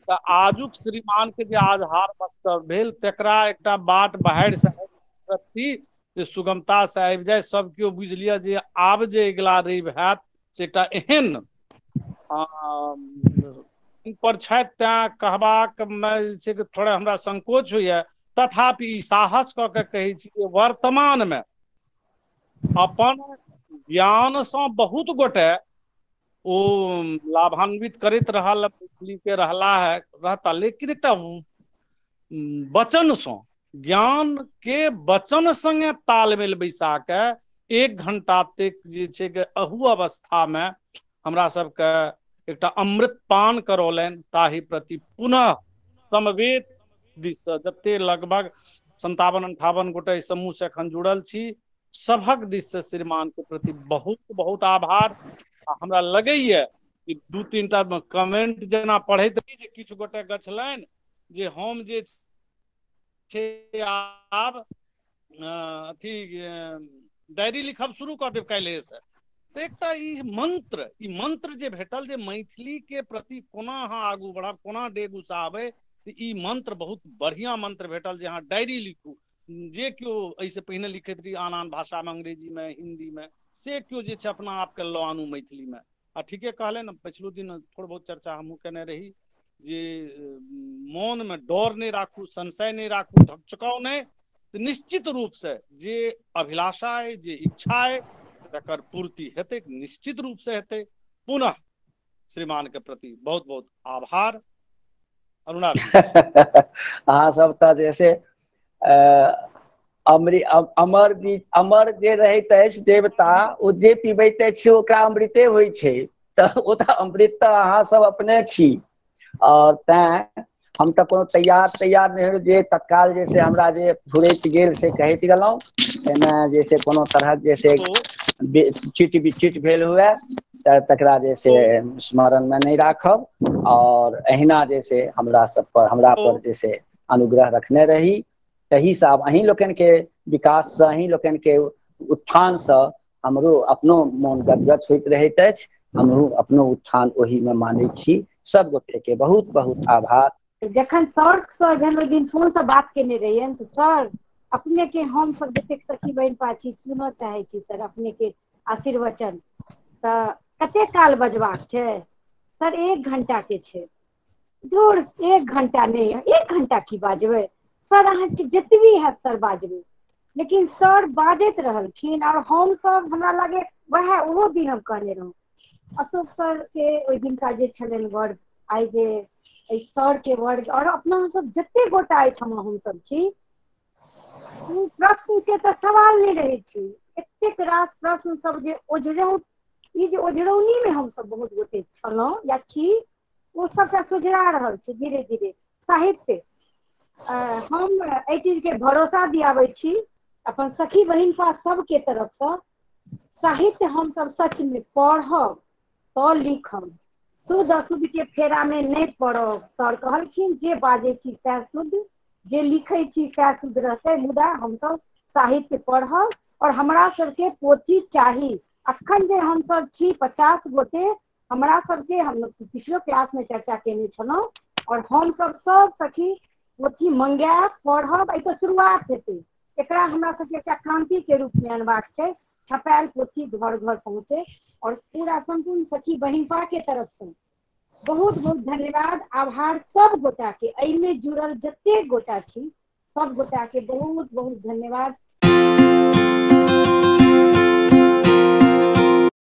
तऽ आजुक श्रीमान के जे आधार वक्तव्य भेल तकरा एकटा बाट बाहर से जे सुगमता से आबि जाय, सब केओ बुझि लिअ जे आब जे अगिला रवि हैत से एकटा एहन पर छथि, तैं कहबाक मे जे छै कि थोड़ा हमरा संकोच होइया, तथापि ई साहस कऽ के कहै छी जे वर्तमान मे अपन ज्ञान सँ बहुत गोटे ओ लाभान्वित करैत रहल मैथिली के रहला है रहता, लेकिन एकटा वचन सँ ज्ञान के वचन संगे तालमेल बैसा के 1 घंटा तक जे छै कि अहू अवस्था मे हमरा सबके एकटा अमृत पान करौलनि, ताहि प्रति पुनः समवेत दिस सँ जते लगभग 57-58 गोटे समूह से एखन जुड़ल छी, सभक दिस से श्रीमान के प्रति बहुत बहुत आभार। आ हमरा लगैया कि 2-3 टा कमेंट जेना पढ़ैत रही जे किछु गोटे गछलनि जे हम जे छै आब अथी डायरी लिखब शुरू कऽ देब काल्हिए से। तऽ एकटा ई मंत्र जे भेटल जे मैथिली के प्रति कोना अहाँ आगू बढ़ब, कोना डेग उसाबै, तऽ ई मंत्र बहुत बढ़िया मंत्र भेटल जे अहाँ डायरी लिखू। जे केओ एहिसँ पहिने लिखैत रही आन आन भाषामे, अंग्रेजीमे, हिन्दीमे, से केओ जे छै अपना आपके लऽ आनू मैथिलीमे। आ ठीके कहले ने, पछिलो दिन थोड़ बहुत चर्चा हमहूँ केने रही जे मोनमे डर नहि राखू, संशय नहि राखू, धकचकाउ नहि, तऽ निश्चित रूपसँ जे अभिलाषा अइ, जे इच्छा अइ, तकर पूर्ति हेतै, निश्चित रूपसँ हेतै। पुनः श्रीमान के प्रति बहुत बहुत आभार। अरुणा
अहाँ सब तऽ जैसे अमर जी, अमर जे रहैत अछि देवता, ओ जे पीबैत अछि ओकरा अमृते होइ छै, तऽ ओ तऽ अमृत तऽ अहाँ सब अपने छी। और तैं हम तऽ कोनो तैयार नहि होय जे तत्काल जे से हमरा जे फुरैत गेल से कहैत गेलहुँ, एहिमे जे से कोनो तरहक जे से चिट बिचिट भेल हुए तऽ तकरा जे से स्मरण मे नहि राखब। और एहिना जे से हमरा सब पर, हमरा पर जे से अनुग्रह रखने रही, तही से आब अहीं लोकनि के विकास से, अहीं लोकनि के उत्थान से हमरो अपनो मोन गदगद होइत रहैत अछि, हमरो अपनो उत्थान ओहि मे मानै छी। सब गोटे के बहुत बहुत आभार।
जखन सर से जहन ओहि दिन फोन से बात केने रहियनि तऽ सर अपने के हम सब जतेक सखी बहिन पाछी सुनऽ चाहै छी सर अपने के आशीर्वचन, तऽ कते काल बजबाक छै सर? 1 घंटा के छै। दूर 1 घंटा नहि, 1 घंटा की बाजबै सर, अहाँके जतबी हैत सर बाजबै। लेकिन सर बाजैत रहलखिन और हम सब, हमरा लागे वएह ओहो दिन हम कहने रहौं अशोक सर के ओहि दिनका जे छलनि वर्ग, आइ जे एहि सर के वर्ग और अपना सब जते गोटा एहिठाम हमसब छी, ओ प्रश्न के तऽ सवाल नहि रहै छै। एतेक रास प्रश्न सब जे ओझरौ, ई जे ओझरौनी मे हमसब बहुत गोटे छलहुँ या छी, ओ सबटा सोझरा रहल छै धीरे धीरे। साहित्य हम एहि चीज के भरोसा दियाबै छी अपन सखी बहिनपा सबके तरफसँ, साहित्य हमसब सच में पढ़ब, तऽ लिखब। शुद्ध अशुद्ध के फेरा मे नहि पड़ब। सर कहलखिन जे बाजै छी सएह शुद्ध, जे लिखै छी सएह शुद्ध रहतै, मुदा हमसब साहित्य पढ़ब और हमरा सबके पोथी चाही। अखन जे हमसब छी 50 गोटे, हमरा सबके, हम पिछलो क्लास में चर्चा केने छलहुँ, और हमसब सब सखी पोथी मंगायब, पढ़ब। एहि तऽ शुरुआत हेतै, एकरा हमरा सबके एकटा क्रांति के रूप में अनबाक छै। छपायल पोथी घर घर पहुँचे। और पूरा संपूर्ण सखी बहिनपा के तरफ से बहुत बहुत धन्यवाद, आभार सब गोटा के। एहिमे जुड़ल जतेक गोटा छी सब गोटा के बहुत बहुत धन्यवाद।